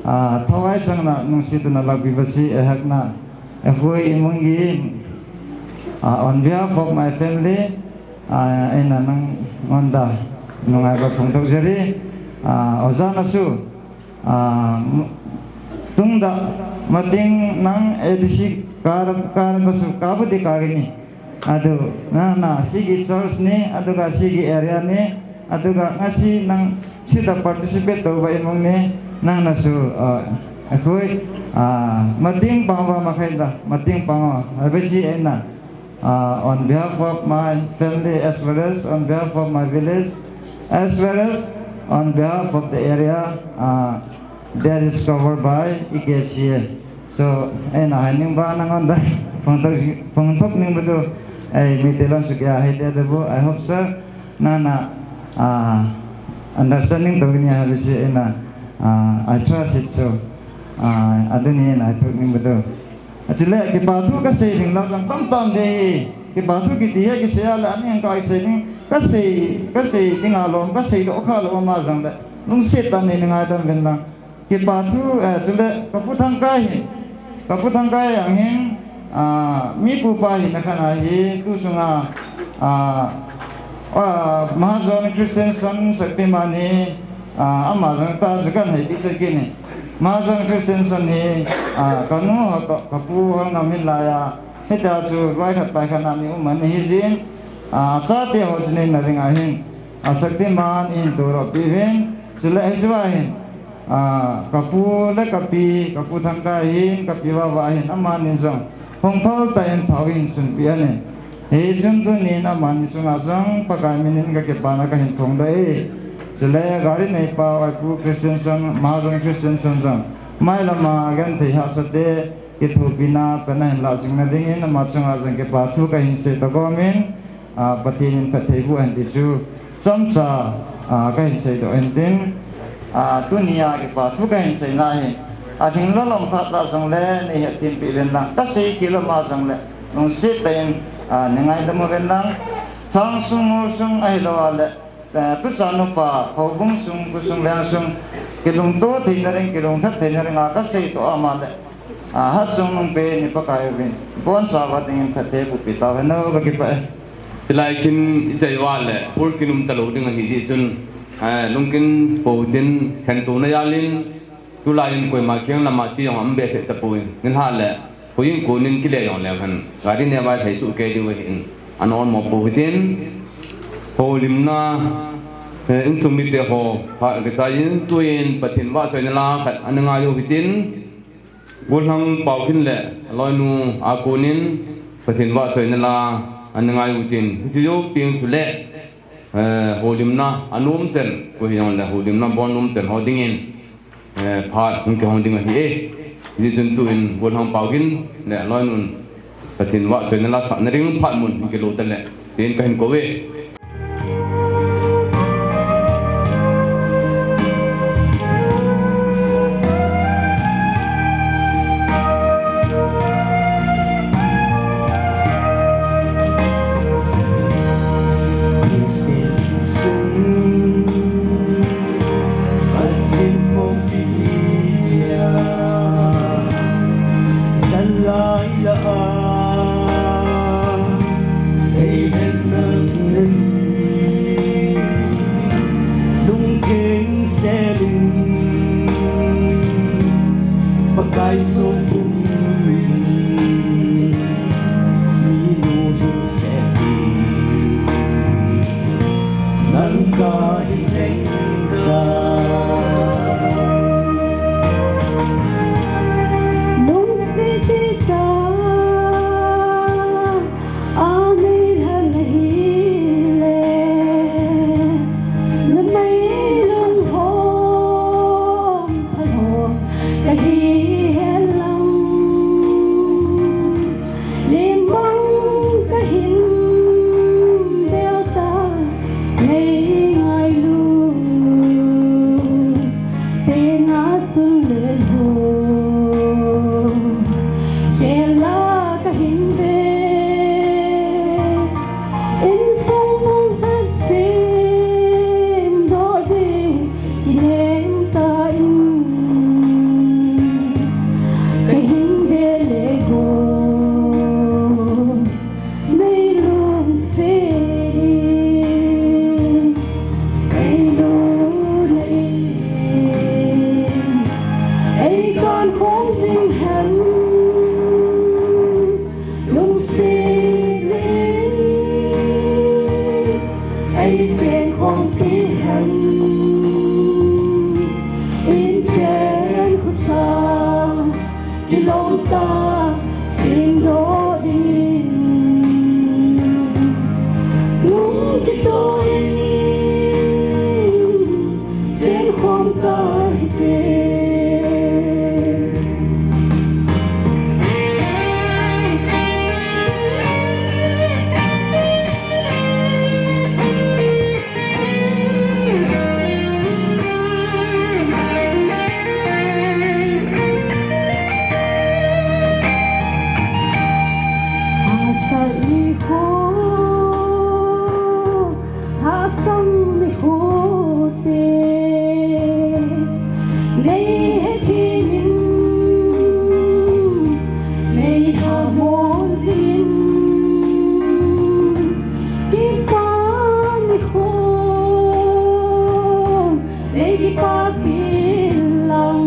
Ah, thawai changna nungsetna lakpi basi, eh, hakna, eh, hui imungi, ah, on behalf of my family, ah, eina nangonda nungaiba phongdoh jeri, ah, Oja nasu, ah, m-, tungda mating nang A D C kar, kar basu kabu di kagini. Adu, nangna, sigi church ni, aduga sigi area ni, aduga ngasi nang sida participate touva imung ni, nangnasu, ah, akhui, ah, mating pang uva makhaida, mating pang uva, habisi eina, ah, on behalf of my family as well as on behalf of my village, as well as on behalf of the area, ah, that is covered by E K C A. So, eina haining ba nangonda phongthok, phongthok ning ba tu, eh, Meitei lon sukia hai te bu, I hope, sir, nana, ah, understanding to ni habisi eina, ah, I trust it, so, ah, aduni eina I thok ning ba tu. Achule, kipa thu kasei ding lam jong tamtam dei, kipa thu kiti hi kisei a le ani ang kasei ding, kasei, kasei ding alom, kasei lou kha lou ama jong le, lungset tah in nei ngaidam uvin lang. Kipa thu, eh, chule, kapu Thangkai hi. Kapu Thangkai ang hin, ah, mi pupa hina khat ahi, tu chunga, ah, ah, Mahajon Christensen Shaktiman hi, ah, ama jong ta chu kan hei pi chaki ni. Mahajon Christensen hi, ah, kanu ho toh, kapu ho ngam hin laiya, hita chu vai khat pai khat na ni um ani hi jin, ah, chate ho chu neina ding ahin. A Shaktiman in toldoh pi uvin, chule hiche va hin, ah, kapu le kapi, kapu Thangkai hin, kapi vava hin, amani jong hung phal tah in thao hin sunpi ani. Hichun tunin amani chunga jong Pakai minin kakipana kahin phongdoh e. Chule gari neipa Vaipu Christensen, Mahajan Christensen jong mailama genthei hahsate kithopina pan ahin lah jingna dingin ama chunga jong kipa thu kahin sei takomin, a, Pathen in phatthei boh hen ti chu chomcha, a, kahin seidoh hin tin, a, tunia kipa thu kahin seina hi, alhinglou lom phat ta jongle neihethem peh uvin lang, kasei kit lou ma jongle lungset tah in, a, neingaidam uvin lang, lhang sung, mol sung ahilou a le, eh, tuchan upa, houbung sung, khosung leng sung, kilungto theina ding, kilungthat theina dinga kaseidoh ama le, a, Hatchungnungpen i Pakai uvin, ibonchauva dingin phatthei bohpi tauhen o, kakipah e. Hilai kin ichai uva le, pol kin um talou ding ahi jeh chun, eh, lungkin pou hitin, khentouna jalin, tulai in koima kiang lama che jong aum behseh tapon, nilhah le, houin konin kile jong leu hen, gari neiva sei suh kei diu ahin, ana olmo pou hitin, houlimna, eh, insung mite ho, phat kichai in, tuin Pathen vahchoina la khat ana ngai u hitin, Gollhang Paukhin le aloinu a konin Pathen vahchoina la ana ngai u hitin, hiche jou teng chule, eh, houlimna anom chen, koi hijongle houlimna bol nom chen ho dingin, eh, phat hung kihong ding ahi e. Hijeh chun tuin Gollhang Paukhin le aloinun Pathen vahchoina la sahna ding phat mun hung kilo tale tin kahin kou e. Pakai sopum in, mi nu hing seh in, nang kahin leng ta. Lungset tah a nei lhon ahile, na meilun hom phalou kahi hen lang. Lem bang kahin bel ta, nei ngailu pen a chun le jong, khel a kahin ve, insung nung a semdoh ding kinem tan, kahin ve le go, nei lungset in, nei lungset in, ei kan khom jing hen, lungset in, ei chen khompi hen, in chen khosa kilom tah semdoh dingin, lung kitoh in, chen khom kahite. Hahsat nikho, hahsat nikho te, nei hethem in, nei hamo jing, kipa nikho, nei kipapi lang,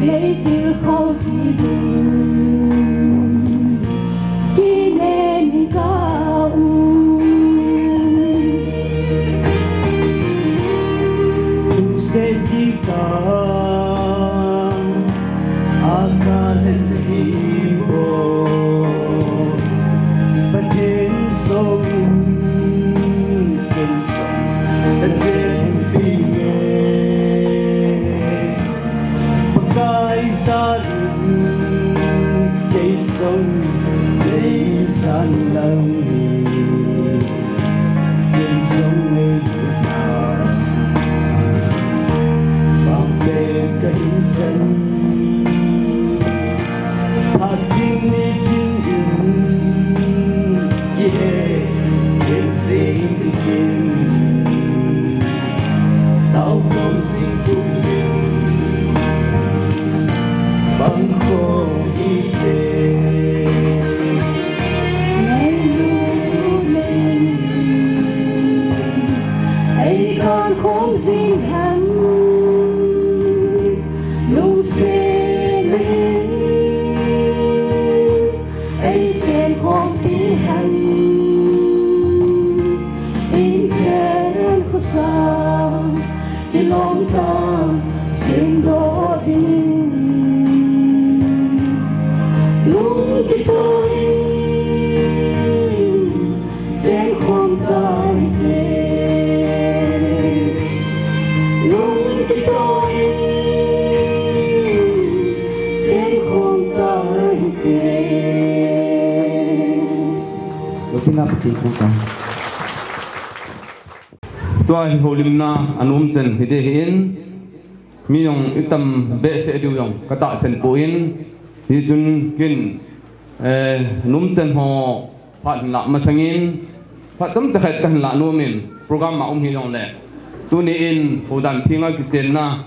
nei tilkhou ji ding kinem in ka um. Lungset tah a ka lhen hi bou, Ei kan khom jing hen, lungset in, ei chen khompi hen, in chen khosang, kilom ta, sim do ding, lung kito in, Chen khom ta hite. Lung kito in, chen khom ta hite. Lupina pati ko ta. Tua hi holimna anom chen hite hin. Mi jong itam behseh diu jong katahsan poi, hichun kin, eh, nom chen ho phat hin lah masangin, phat chomcha khat kahin lah nomin, program a um hijongle. Tuni in, hodan thenga kichenna,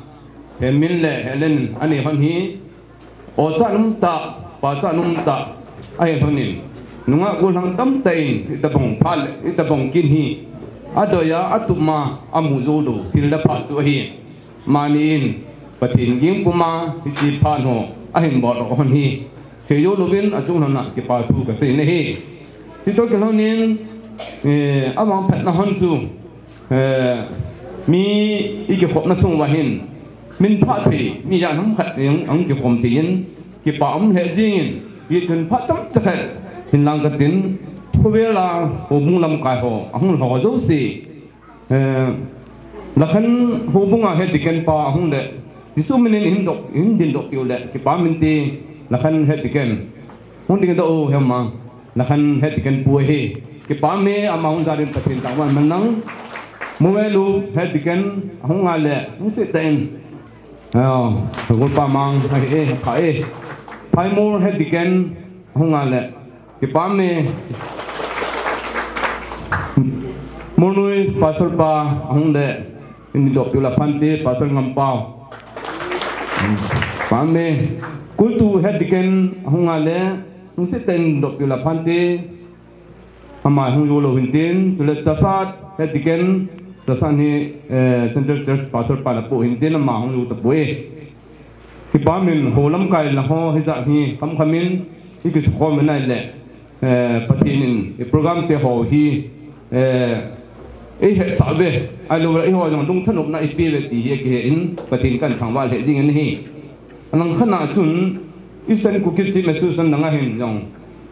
he Min le he Len anei hon hi, o cha nom tah, pa cha nom tah, ahi honin. Nungah gollhang tamtah in, itobang phat le, itobang kin hi, adoi a, atup ma, amu jou lou, thil le phat chu ahi. Mani in, Pathen ging puma, hiche phat ho, ahin bol hon hi. Thei jou louvin, achung lhon a, kipa thu kasei nahi. Hitoh kilhonin, eh, amang phatna hon chu, eh, mi ikikhopna sung uva hin, min phat thei, mi ijat ham khat in, ahung kikhom thei in, kipa um lheh jingin, hichun phat chomcha khat, hinlang katin, khovel a, houbung lamkai ho, ahung lhon jouse, Eh, Lakhan houbung a head deacon pa ahung le, Jesu minin hin dok, hin ding doh piu le, kipa min te, Lakhan head deacon. Hung ding doh u hem a, Lakhan head deacon pu ahi. Kipa me ama hung jal in Pathen thangvah man nang. Mowelu head deacon ahung a le, hung se ta in. Aw, golpa mang, ahi e, pha e. Phaimol head deacon ahung a le. Kipa me. Molnoi Pastor pa ahung le, in ding doh piu le phante, Pastor Ngampao. Pa me. Kultu head deacon ahung a le, hung se ta in ding doh piu le phante. Ama hung jou lou hin tin, chule Chasat head deacon, Chasat hi, eh, Central Church Pastor pa na pu hin tin, ama hung jou tapoi. Kipa min ho lamkai la ho hijat hi khamkham in, ikisu khom in ahile, eh, Pathen in, i program te ho hi, eh, eihetsah uve, ahilou le eiho jong lungthanopna ipe uve ti hi akihe in, Pathen kathangvah lheh jing in ahi. Alangkhat a chun, Eastern Kuki Chief Association langa hin jong,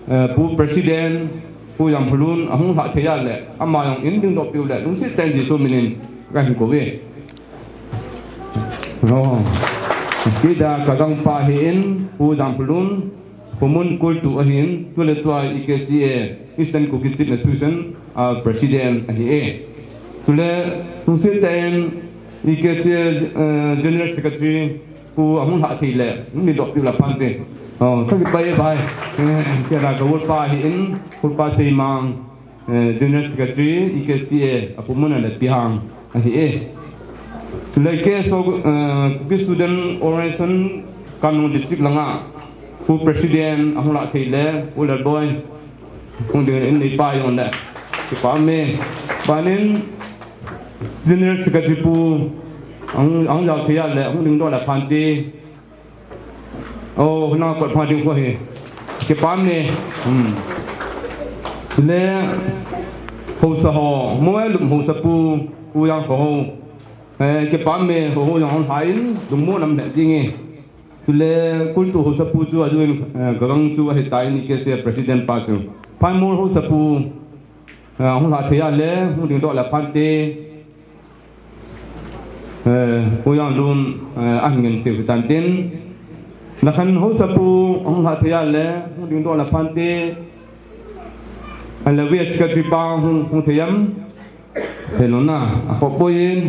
eh, Pu President, Pu Jangphalun, ahung lhah thei a le, ama jong in ding doh piu le, lungset tah in Jesu minin, kahin kou uve. Oh. Kida ka gangpa ahin, Pu Jangphalun, Pu Mun Kultu ahin, tule tua E K C A, Eastern Kuki Chief Association, ah, President ahi e. Tule, lungset tah in E K C A, eh, General Secretary, Pu ahung lhah thei le, hung ding doh piu le phante. Oh, kakipah e bai. Eh, kida ka golpa ahin, golpa Seimang, eh, General Secretary, E K C A, apu mun a le Pihang ahi e. Tule K S O, eh, Kuki Student Organization, Kamjong District langa, Pu President, ahung lhah thei le, Pu Lalboi, hung ding in neipa jong le. Kipa me. Banin, General Secretary Pu, ahung, ahung jao thei a le, hung ding doh le phante. Oh, huna kot pha ding ko hi. Kipa me. Hmm. Le, haosa ho, Mowelu haosa pu, Pu Jangkhohao. Eh, kipa me, ho ho jong hung lhah in, lungmong nam le ding e. Tule, Kultu haosa pu chu, ajoin, eh, ka gang chu, ahi ta in, E K C A President pa chu. Phaimol haosa pu, eh, hung lhah thei a le, hung ding doh le phante. Eh, Pu Janglun, eh, ahin ngen seh u hitan tin. Lakhan haosa pu, hung lhah thei a le, hung ding doh le phante. Ahile V S Secretary pa, hung, hung thei am. Hello na, akhoh poi in.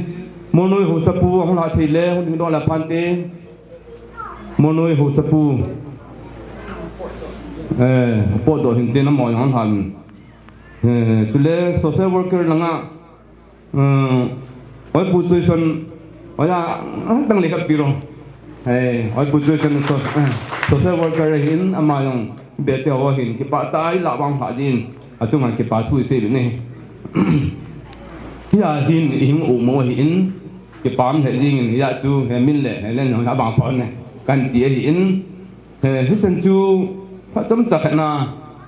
Molnoi haosa pu, hung lhah thei le, hung ding doh le phante. Molnoi haosa pu. Eh, pot doh hin tin amaho jong hung lhah. Eh, tule social worker langa. Hmm, oi Pu Joyson, oi a, ah, tang le khat pi ro. Hei, oi Pu Joyson so, eh, social worker ahin ama jong bete ho hin kipah tah a ilah vang pha din. Achunga kipa thu isei u ahi. Hia hin i hing u mo hi in, kipah le jing in, hia chu he min le he len hon abang pon ne kan ti ahi in, he, hichan chu phat chomcha khat na,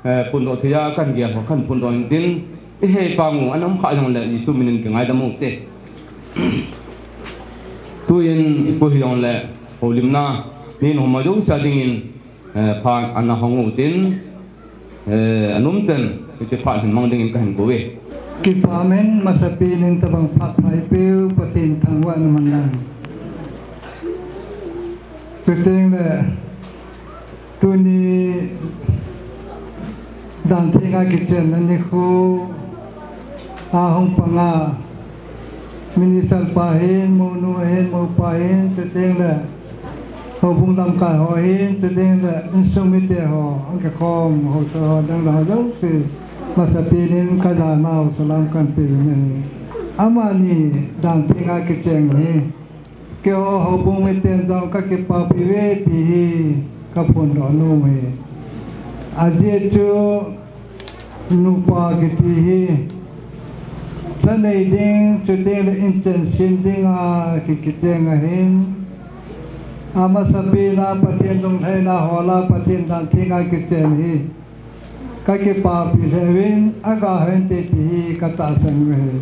he, phondoh thei a kan gel ho kan phondoh in tin, i he pang u, ana um kha jong le Jesu min in kingaidam u te. Tu in i pu hi jong le holimna, nin homa jouse a ding in, eh, phat ana hong u tin, eh, anum chan, hiche phat hin mang ding in ka hin kou ve. Kipah men, masapen in tabang phat pha i peh u, Pathen thangvah in um hen lang. Chuteng le, tuni Dan Theng a kichenna nikho a hung pang a, Minister pa hin, mounu hin, moupa hin, chuteng le houbung lamkai ho hin, chuteng le insung mite ho, hung kikhom haosa ho, dang dang ho jouse, masapen in ka jana u salam kan pe u ahi. Amani Dan Theng a kicheng hi, keiho houbung miten jong ka kipapi uve ti hi ka phondoh nom u ahi. Ajeh chu nupa kiti hi cha nei ding, chuteng le inchen sem ding a ki, kicheng ahin, amasapen a Pathen lunglhaina hol a Pathen Dan Theng a kichen hi ka kipapi lheh uvin, aga hen te ti hi ka tahsan u ahi.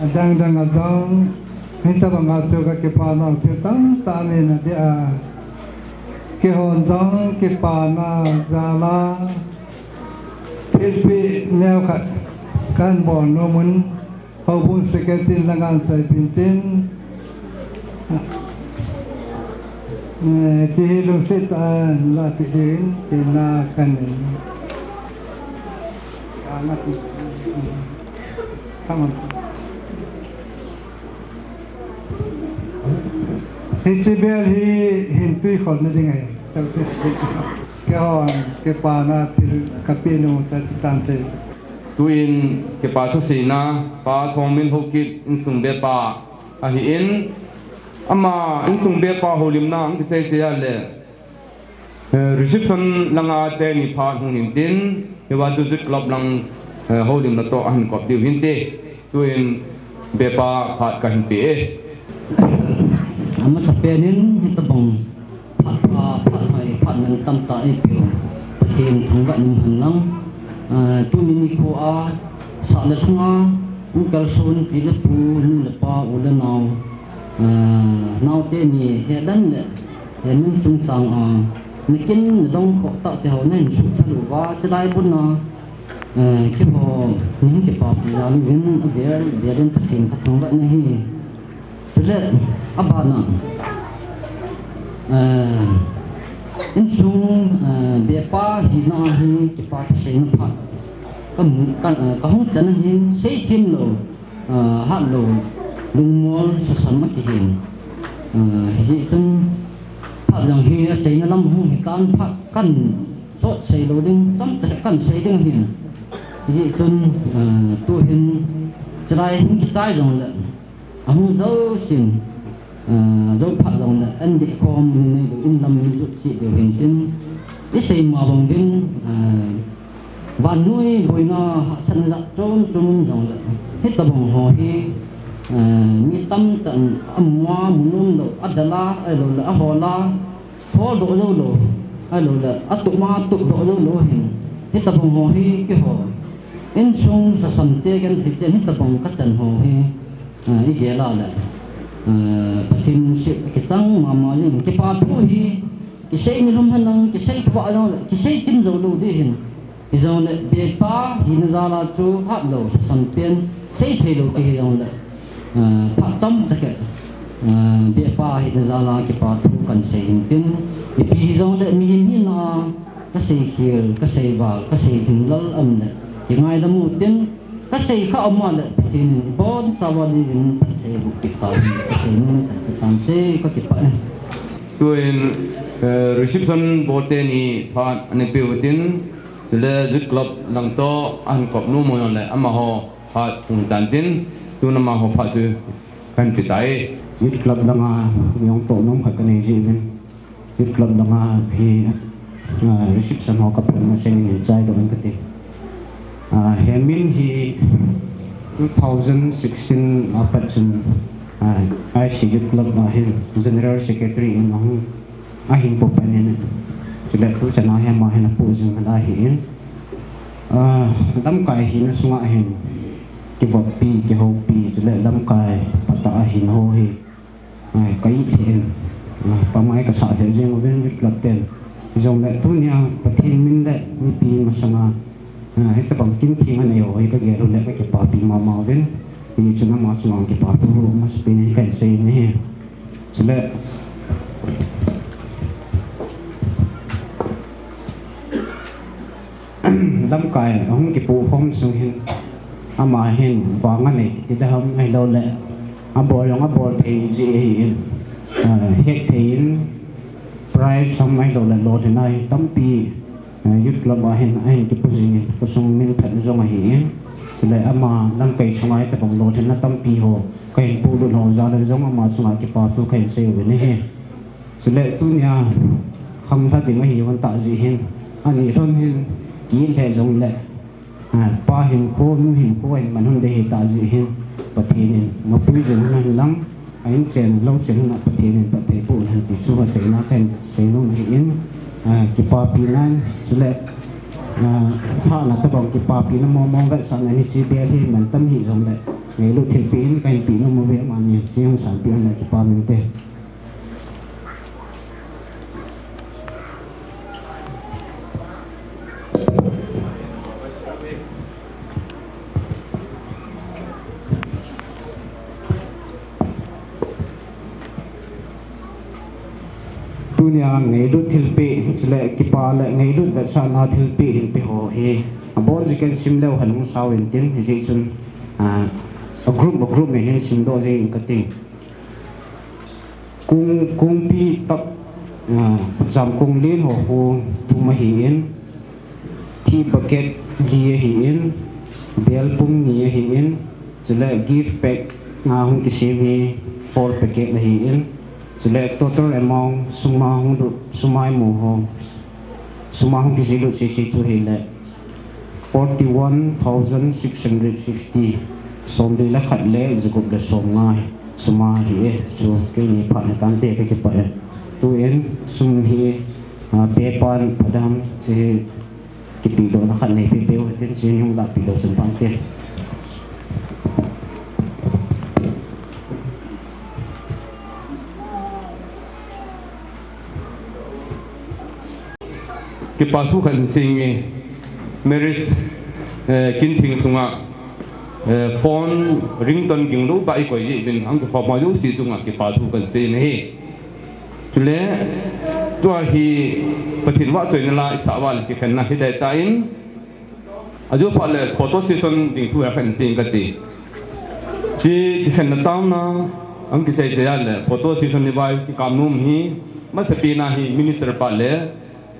Adang dang a jong, hitabang a chu ka kipana u thil tamtah ahin, adeh a, keihon jong kipana jal a thilpeh neokhat kan bol nom un, houbung secretary in la ngan chai peh in tin, eh, ti hi lungset tah a la ti din, ti na kan in. Hiche bel hi hin tui kholna ding ahi. Keihon kipana thil ka pe nom u chu tante. Tuin kipa thuseina, Pa Thongmin Haokip insung bepa ahin, ama insung bepa houlimna hung kichai chai a le, eh, reception langa teni phat hung hin tin, hiva chu Youth Club lang, eh, houlimna toh ahin kop diu hinte. Tuin bepa phat kahin pe e. Amasapen in hitabang phat pha, phat hoi, phat nang tamtah eipeu Pathen thangvah in um hen lang. Ah, tuni nikho a sah le lhung a hung kalson pi le pu, nu le pa, u le nao, ah, naote ni hedan le hemin chungchang a nakin nadong khoh tah te ho nahin suhthal uva, chulai mun a, eh, keiho ning kipapi jal uvin avel vel in Pathen kathangvah in ahi. Chule, abana, eh, insung, eh, bepa hina hi kipa thuseina phat ka, ka, eh, kahung chan ahin, seithem lou, eh, hat lou, lungmol lhasam akihin. Eh, hijeh chun phat jong hi achaina lam hung hitan, phat kan sot sei lou ding, chomcha kan sei ding ahin. Hijeh chun, eh, tuhin chulai hung kichai jongle, ahung jousen, ah, jou phat jongle, an dehkhom ni nei lou in lam ni jot cheh diu hin tin, isei ma bang uvin, ah, vannoi boina hahsatna jat chom chom um jongle, hitabang ho hi, ah, mi tamtah in amu a mu nom lou, adel a, ahilou le ahol a, Holdoh jou lou, ahilou le, atup ma tup doh jou lou ahin. Hitabang ho hi keiho insung lhasam te genthei ten hitabang kachan ho hi, ah, igel a le, ah, Pathen lungset akichang mama jing. Kipa thu hi, kisei nilhum henlang, kisei thua jongle, kisei chim jou lou ding ahin. Hijongle, bepa hina jal a chu hat lou, lhasam pen, sei thei lou ti hijongle, ah, phat chomcha khat, ah, bepa hina jal a kipa thu kan sei hin tin, ipi hijongle mihem hina a kasei khel, kasei val, kasei lhinglel aum le, kingaidam u tin, kasei kha aum a le, Pathen in ibonchauva dingin phatthei boh kit tauhen, kasei nom tante, kakipah e. Tuin, eh, reception bol teni phat ana pe u tin, Chule Youth Club lang toh ahin kop nom u jongle amaho phat hung tan tin, tun amaho phat chu kahin pe tai. Youth Club langa mi hung toh nom khat kanei jeh uvin, Youth Club langa hi, ah, reception ho kapan masang in chai doh in kati. Ah, hemin hi two thousand sixteen apat chun, ah, I C Youth Club a hin General Secretary in ahung, ahin poh pan in, chule tuchan a hema hin apoh jing ahi in. Ah, lamkai hina sunga hin kivoppi, kihoupi, chule lamkai phatah a hin ho hi, ah, ka it lheh in, ah, pamai kasah lheh jeng uvin Youth Club ten. Jongle tunia Pathen min le mipi masanga, ah, hitabang kin theng anei ho hi kagel u le kakipapi mama uvin. Hijeh chun ama chunga kipa thu masapen in kahin sei in ahi. Chule lamkai ahung kipoh khom sung hin, ama hin vang anei kiti da ham ahilouleh abol jong abol thei jeh ahi in, ah, het thei in prize ham ahilouleh lolhinna hi tampi, ah, Youth Club a hin ahin kipoh jing in, khosung min phat jong ahi in. Chule ama lamkai sunga hitabang lolhinna tampi ho kahin polut ho jal a jong ama chunga kipa thu kahin sei uvin ahi. Chule tunia khamlha ding ahi hon tah jeh hin, ani lhon hin ki-it lheh jongle, ah, pa hinkho, nu hinkho ahin man hon ding ahi tah jeh hin, Pathen in mapui jing hon lang, a-in chen lou chen hon a Pathen in phatthei boh hen ti chu aseina kahin seinom ahi in, ah, kipapi nan, chule, ah, hahna tabang kipapina mong mong vetsahna hiche bel hi mantam hih jongle, ngailut thilpeh in kahin peh nom uve, amani hiche hung sanpeh hon le kipa mite. Tunia ngailut thilpeh, chule kipa le ngailut vetsahna thilpeh hin pe ho hi, abon jikin sim leu hen hung sao intin, hijeh chun, ah, a group, a group in hin simdoh jeng in kati. Kong, kongpi tah, ah, jamkong len ho khu thum ahi in, tea bucket li ahi in, bel pung ni ahi in, chule gift pack nga hung kisem hi four packet ahi in, chule total amount sum a hung lut, sum a imu ho, sum a hung kijih lut sese chu hile forty-one thousand six hundred fifty, somli le khat le jagup le somnga sum ahi e. Chu keini phat hitante, kakipah e. Tuin sum hi, ah, pe pan padam, hiche hi kipehdohna khat nei peh peh u hitin, hiche hi hung lahpeh lou chun pang te. Kipa thu khat hin seinge, marriage, eh, kin theng sunga, eh, phone ringtone ging lou ba i koi jeh uvin, ahung kikhom ho jouse chunga kipa thu kahin sei in ahi. Chule, tua hi Pathen vahchoina la i sah uva le kikhenna hiding tan, ajo phat le photo session ding thu hi khen sing kati. Hiche kikhenna taona, ahung kichai chai a le photo session ni vai kikap nom hi, masapen a hi minister pa le,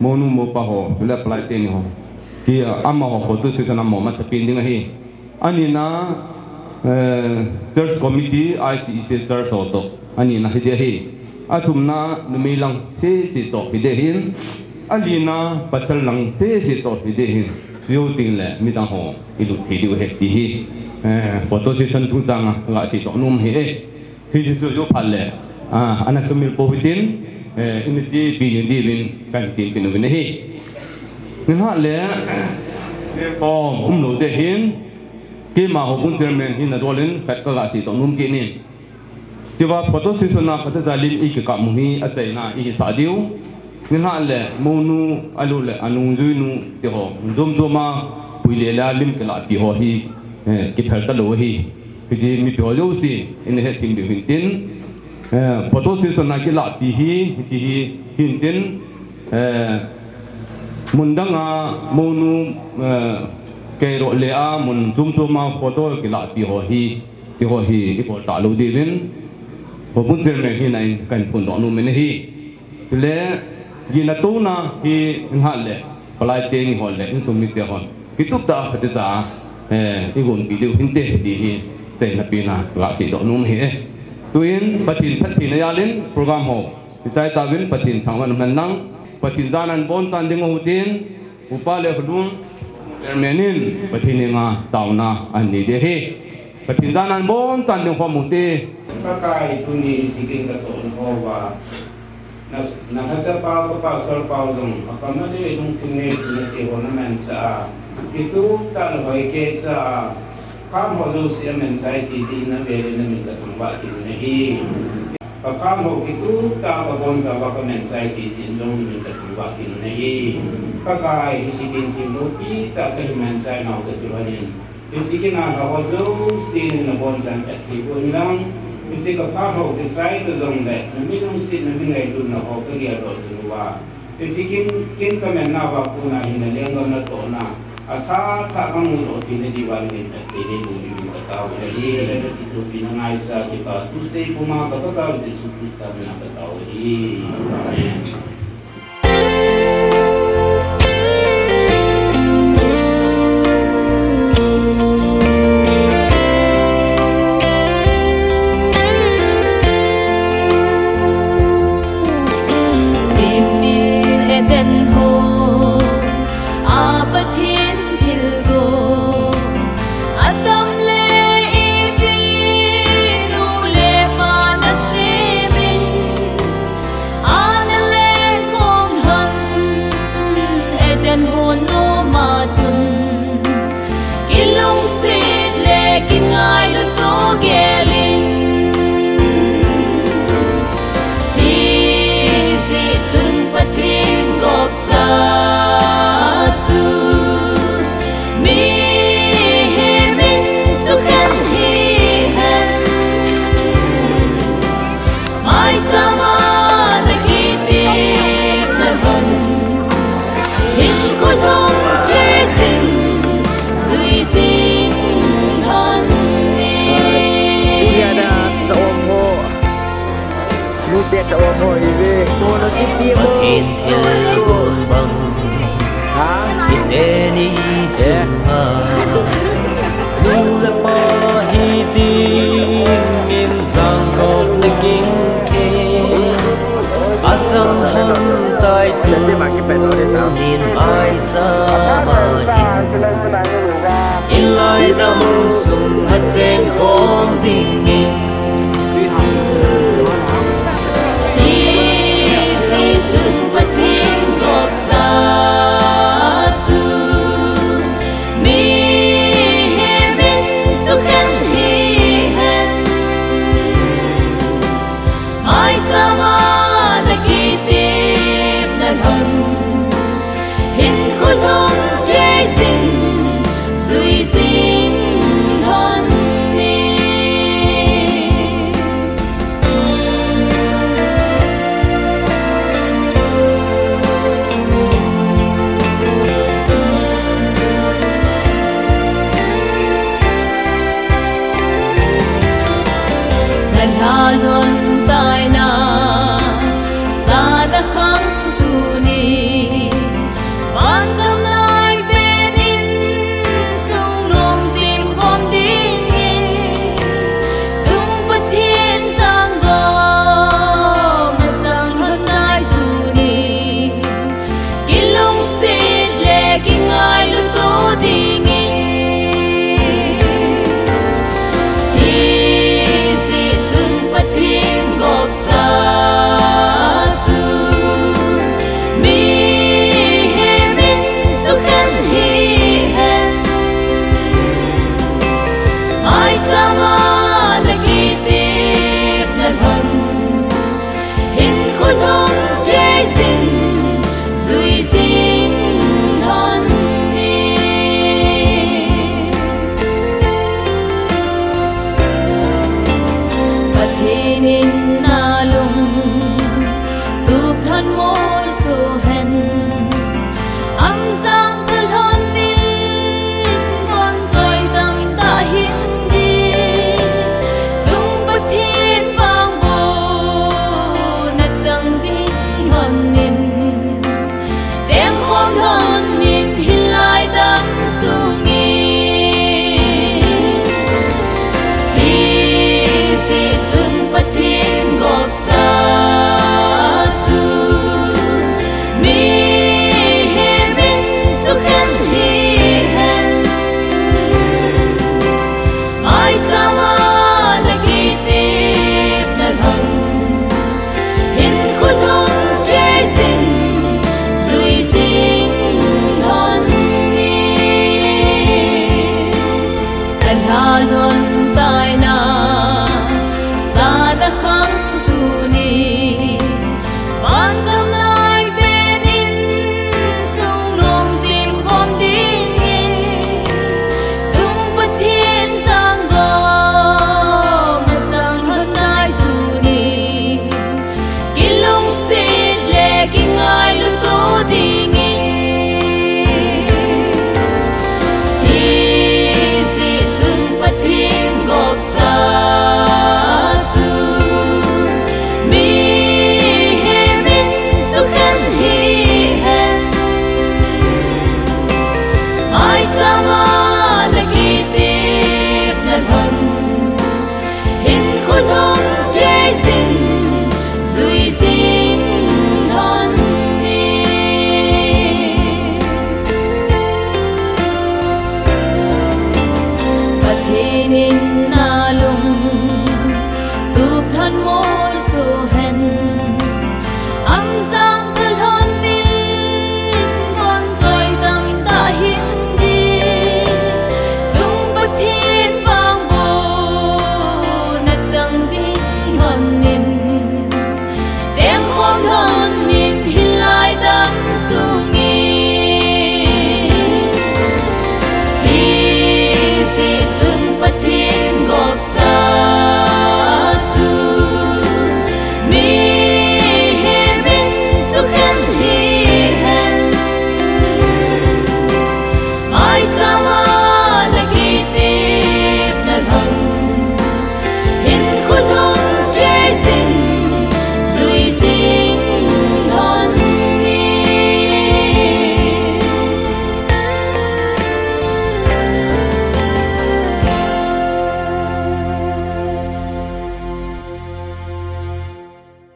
mounu mopa ho, chule palai teni ho. Hi, amaho photo session amaho masapen ding ahi. Anina, eh, church committee, I C E C church ho toh. Anina hiding ahi. Athumna numei lang sese toh hiding ahin. Alina pasal lang sese toh hiding ahin. Jou teng le midang ho ilut thei diu ahi ti hi, eh, photo session thusang a kaga seidoh nom ahi e. Hiche chu jou phat le, ah, ana sumil pou hitin, eh, ina chepi jing diuvin kahin tempi nom in ahi. Nilhah le, um, umlou ding ahin, keima houbung chairman hina dol in khat kaga seidoh nom kit in. Tua photo session a Pathen jalin i kikap u hi achaina i kisah diu. Nilhah le mounu, ahilouleh anungjuinu, ti ho, jom jom a, pui le la lim kilahpi ho hi, eh, kiphel talou ahi. Hiche mipi ho jouse, ina hethem diu hintin, eh, photo session a kilahpi hi, hiche hi hintin, eh, mun dang a mounu, eh, keiroh le a mun jom jom a photo kilahpi ho hi, ti ho hi i bol talou diuvin, houbung chairman hina in kahin phondoh nom in ahi. Chule, gin a touna hi nilhah le, palai teni ho le, insung mite hon kitup tah a Pathen cha, eh, i gonpi diu hinte ti hi, achaina pen a kaga seidoh nom ahi e. Tuin Pathen phattheina jalin program ho kichai tauvin, Pathen thangvah in umhen lang, Pathen jana in abonchan ding u hitin, upa le hulun, Chairman in Pathen henga taona ahin nei ding ahi. Pathen jana bonchan ding khom ute. Pakai, tuni hiche kin katoh na houva, na, nalhachapa, ka pastor pau jong, akam a le lungthim neipu nate ho namanchah a, kitup tah a nahoikei cha a, kham ho jouse amanchah e ti din avel in namin kathangvah kit u ahi. Ka kham ho kitup tah a kabonchauva kamanchah e ti din jong namin kathangvah kit u ahi. Pakai, hiche kin thim loupi tah kahin manchah nau kati lhon in, hiche kin a lha ho jousen nabonchauvin phatthei boh in lang, hiche ka kham ho kichai ta jongle, nami lungset, nami ngailutna ho kagel doh jing uva, hiche kin, kin kaman nauva kona hin nalenggam natohna athah thah kamu doh theina diuva nangin phatthei neiboh diuvin katao u ahi. Kithopi nangaicha, kipa thusei puma ka Pakai Jesu Christa mina katao u ahi. Amen. Semtil Eden hon a Pathen thilgon, Adam le Evi nu le pa nasemin, ana lengkhom lhon Eden hon nom a chun, kilungset le kingailu toh gel in, hijeh chun Pathen gopsa chu mihem in sukhen hihen, maicham a nakitepna lhon, hinkho lhung keiyin jui jing lhon in. Nute cha om ho ive. Pathen thilgon bang, ha? Hiteni chunga nu le pa hiding in jangkop na ging thei, achang lhon tai tunin maicham a hin, inlaidam sung a chengkhom dingin. Hijeh chun Pathen gopsa chu mihem in sukhen hihen, maicham a nakitepna lhon, hinkho lhung keiyin jui jing lhon in. Nalha lhon taina, sa nakhang tuni, vangam nai pen in, sung lungsim khom dingin, chung Pathen jangkop, maicham lhon nai tuni, kilungset le kingailu toh dingin. Hijeh chun Pathen gopsa chu mihem in sukhen hihen, maicham a nakitepna lhon, hinkho lhung keiyin jui jing lhon in. Pathen in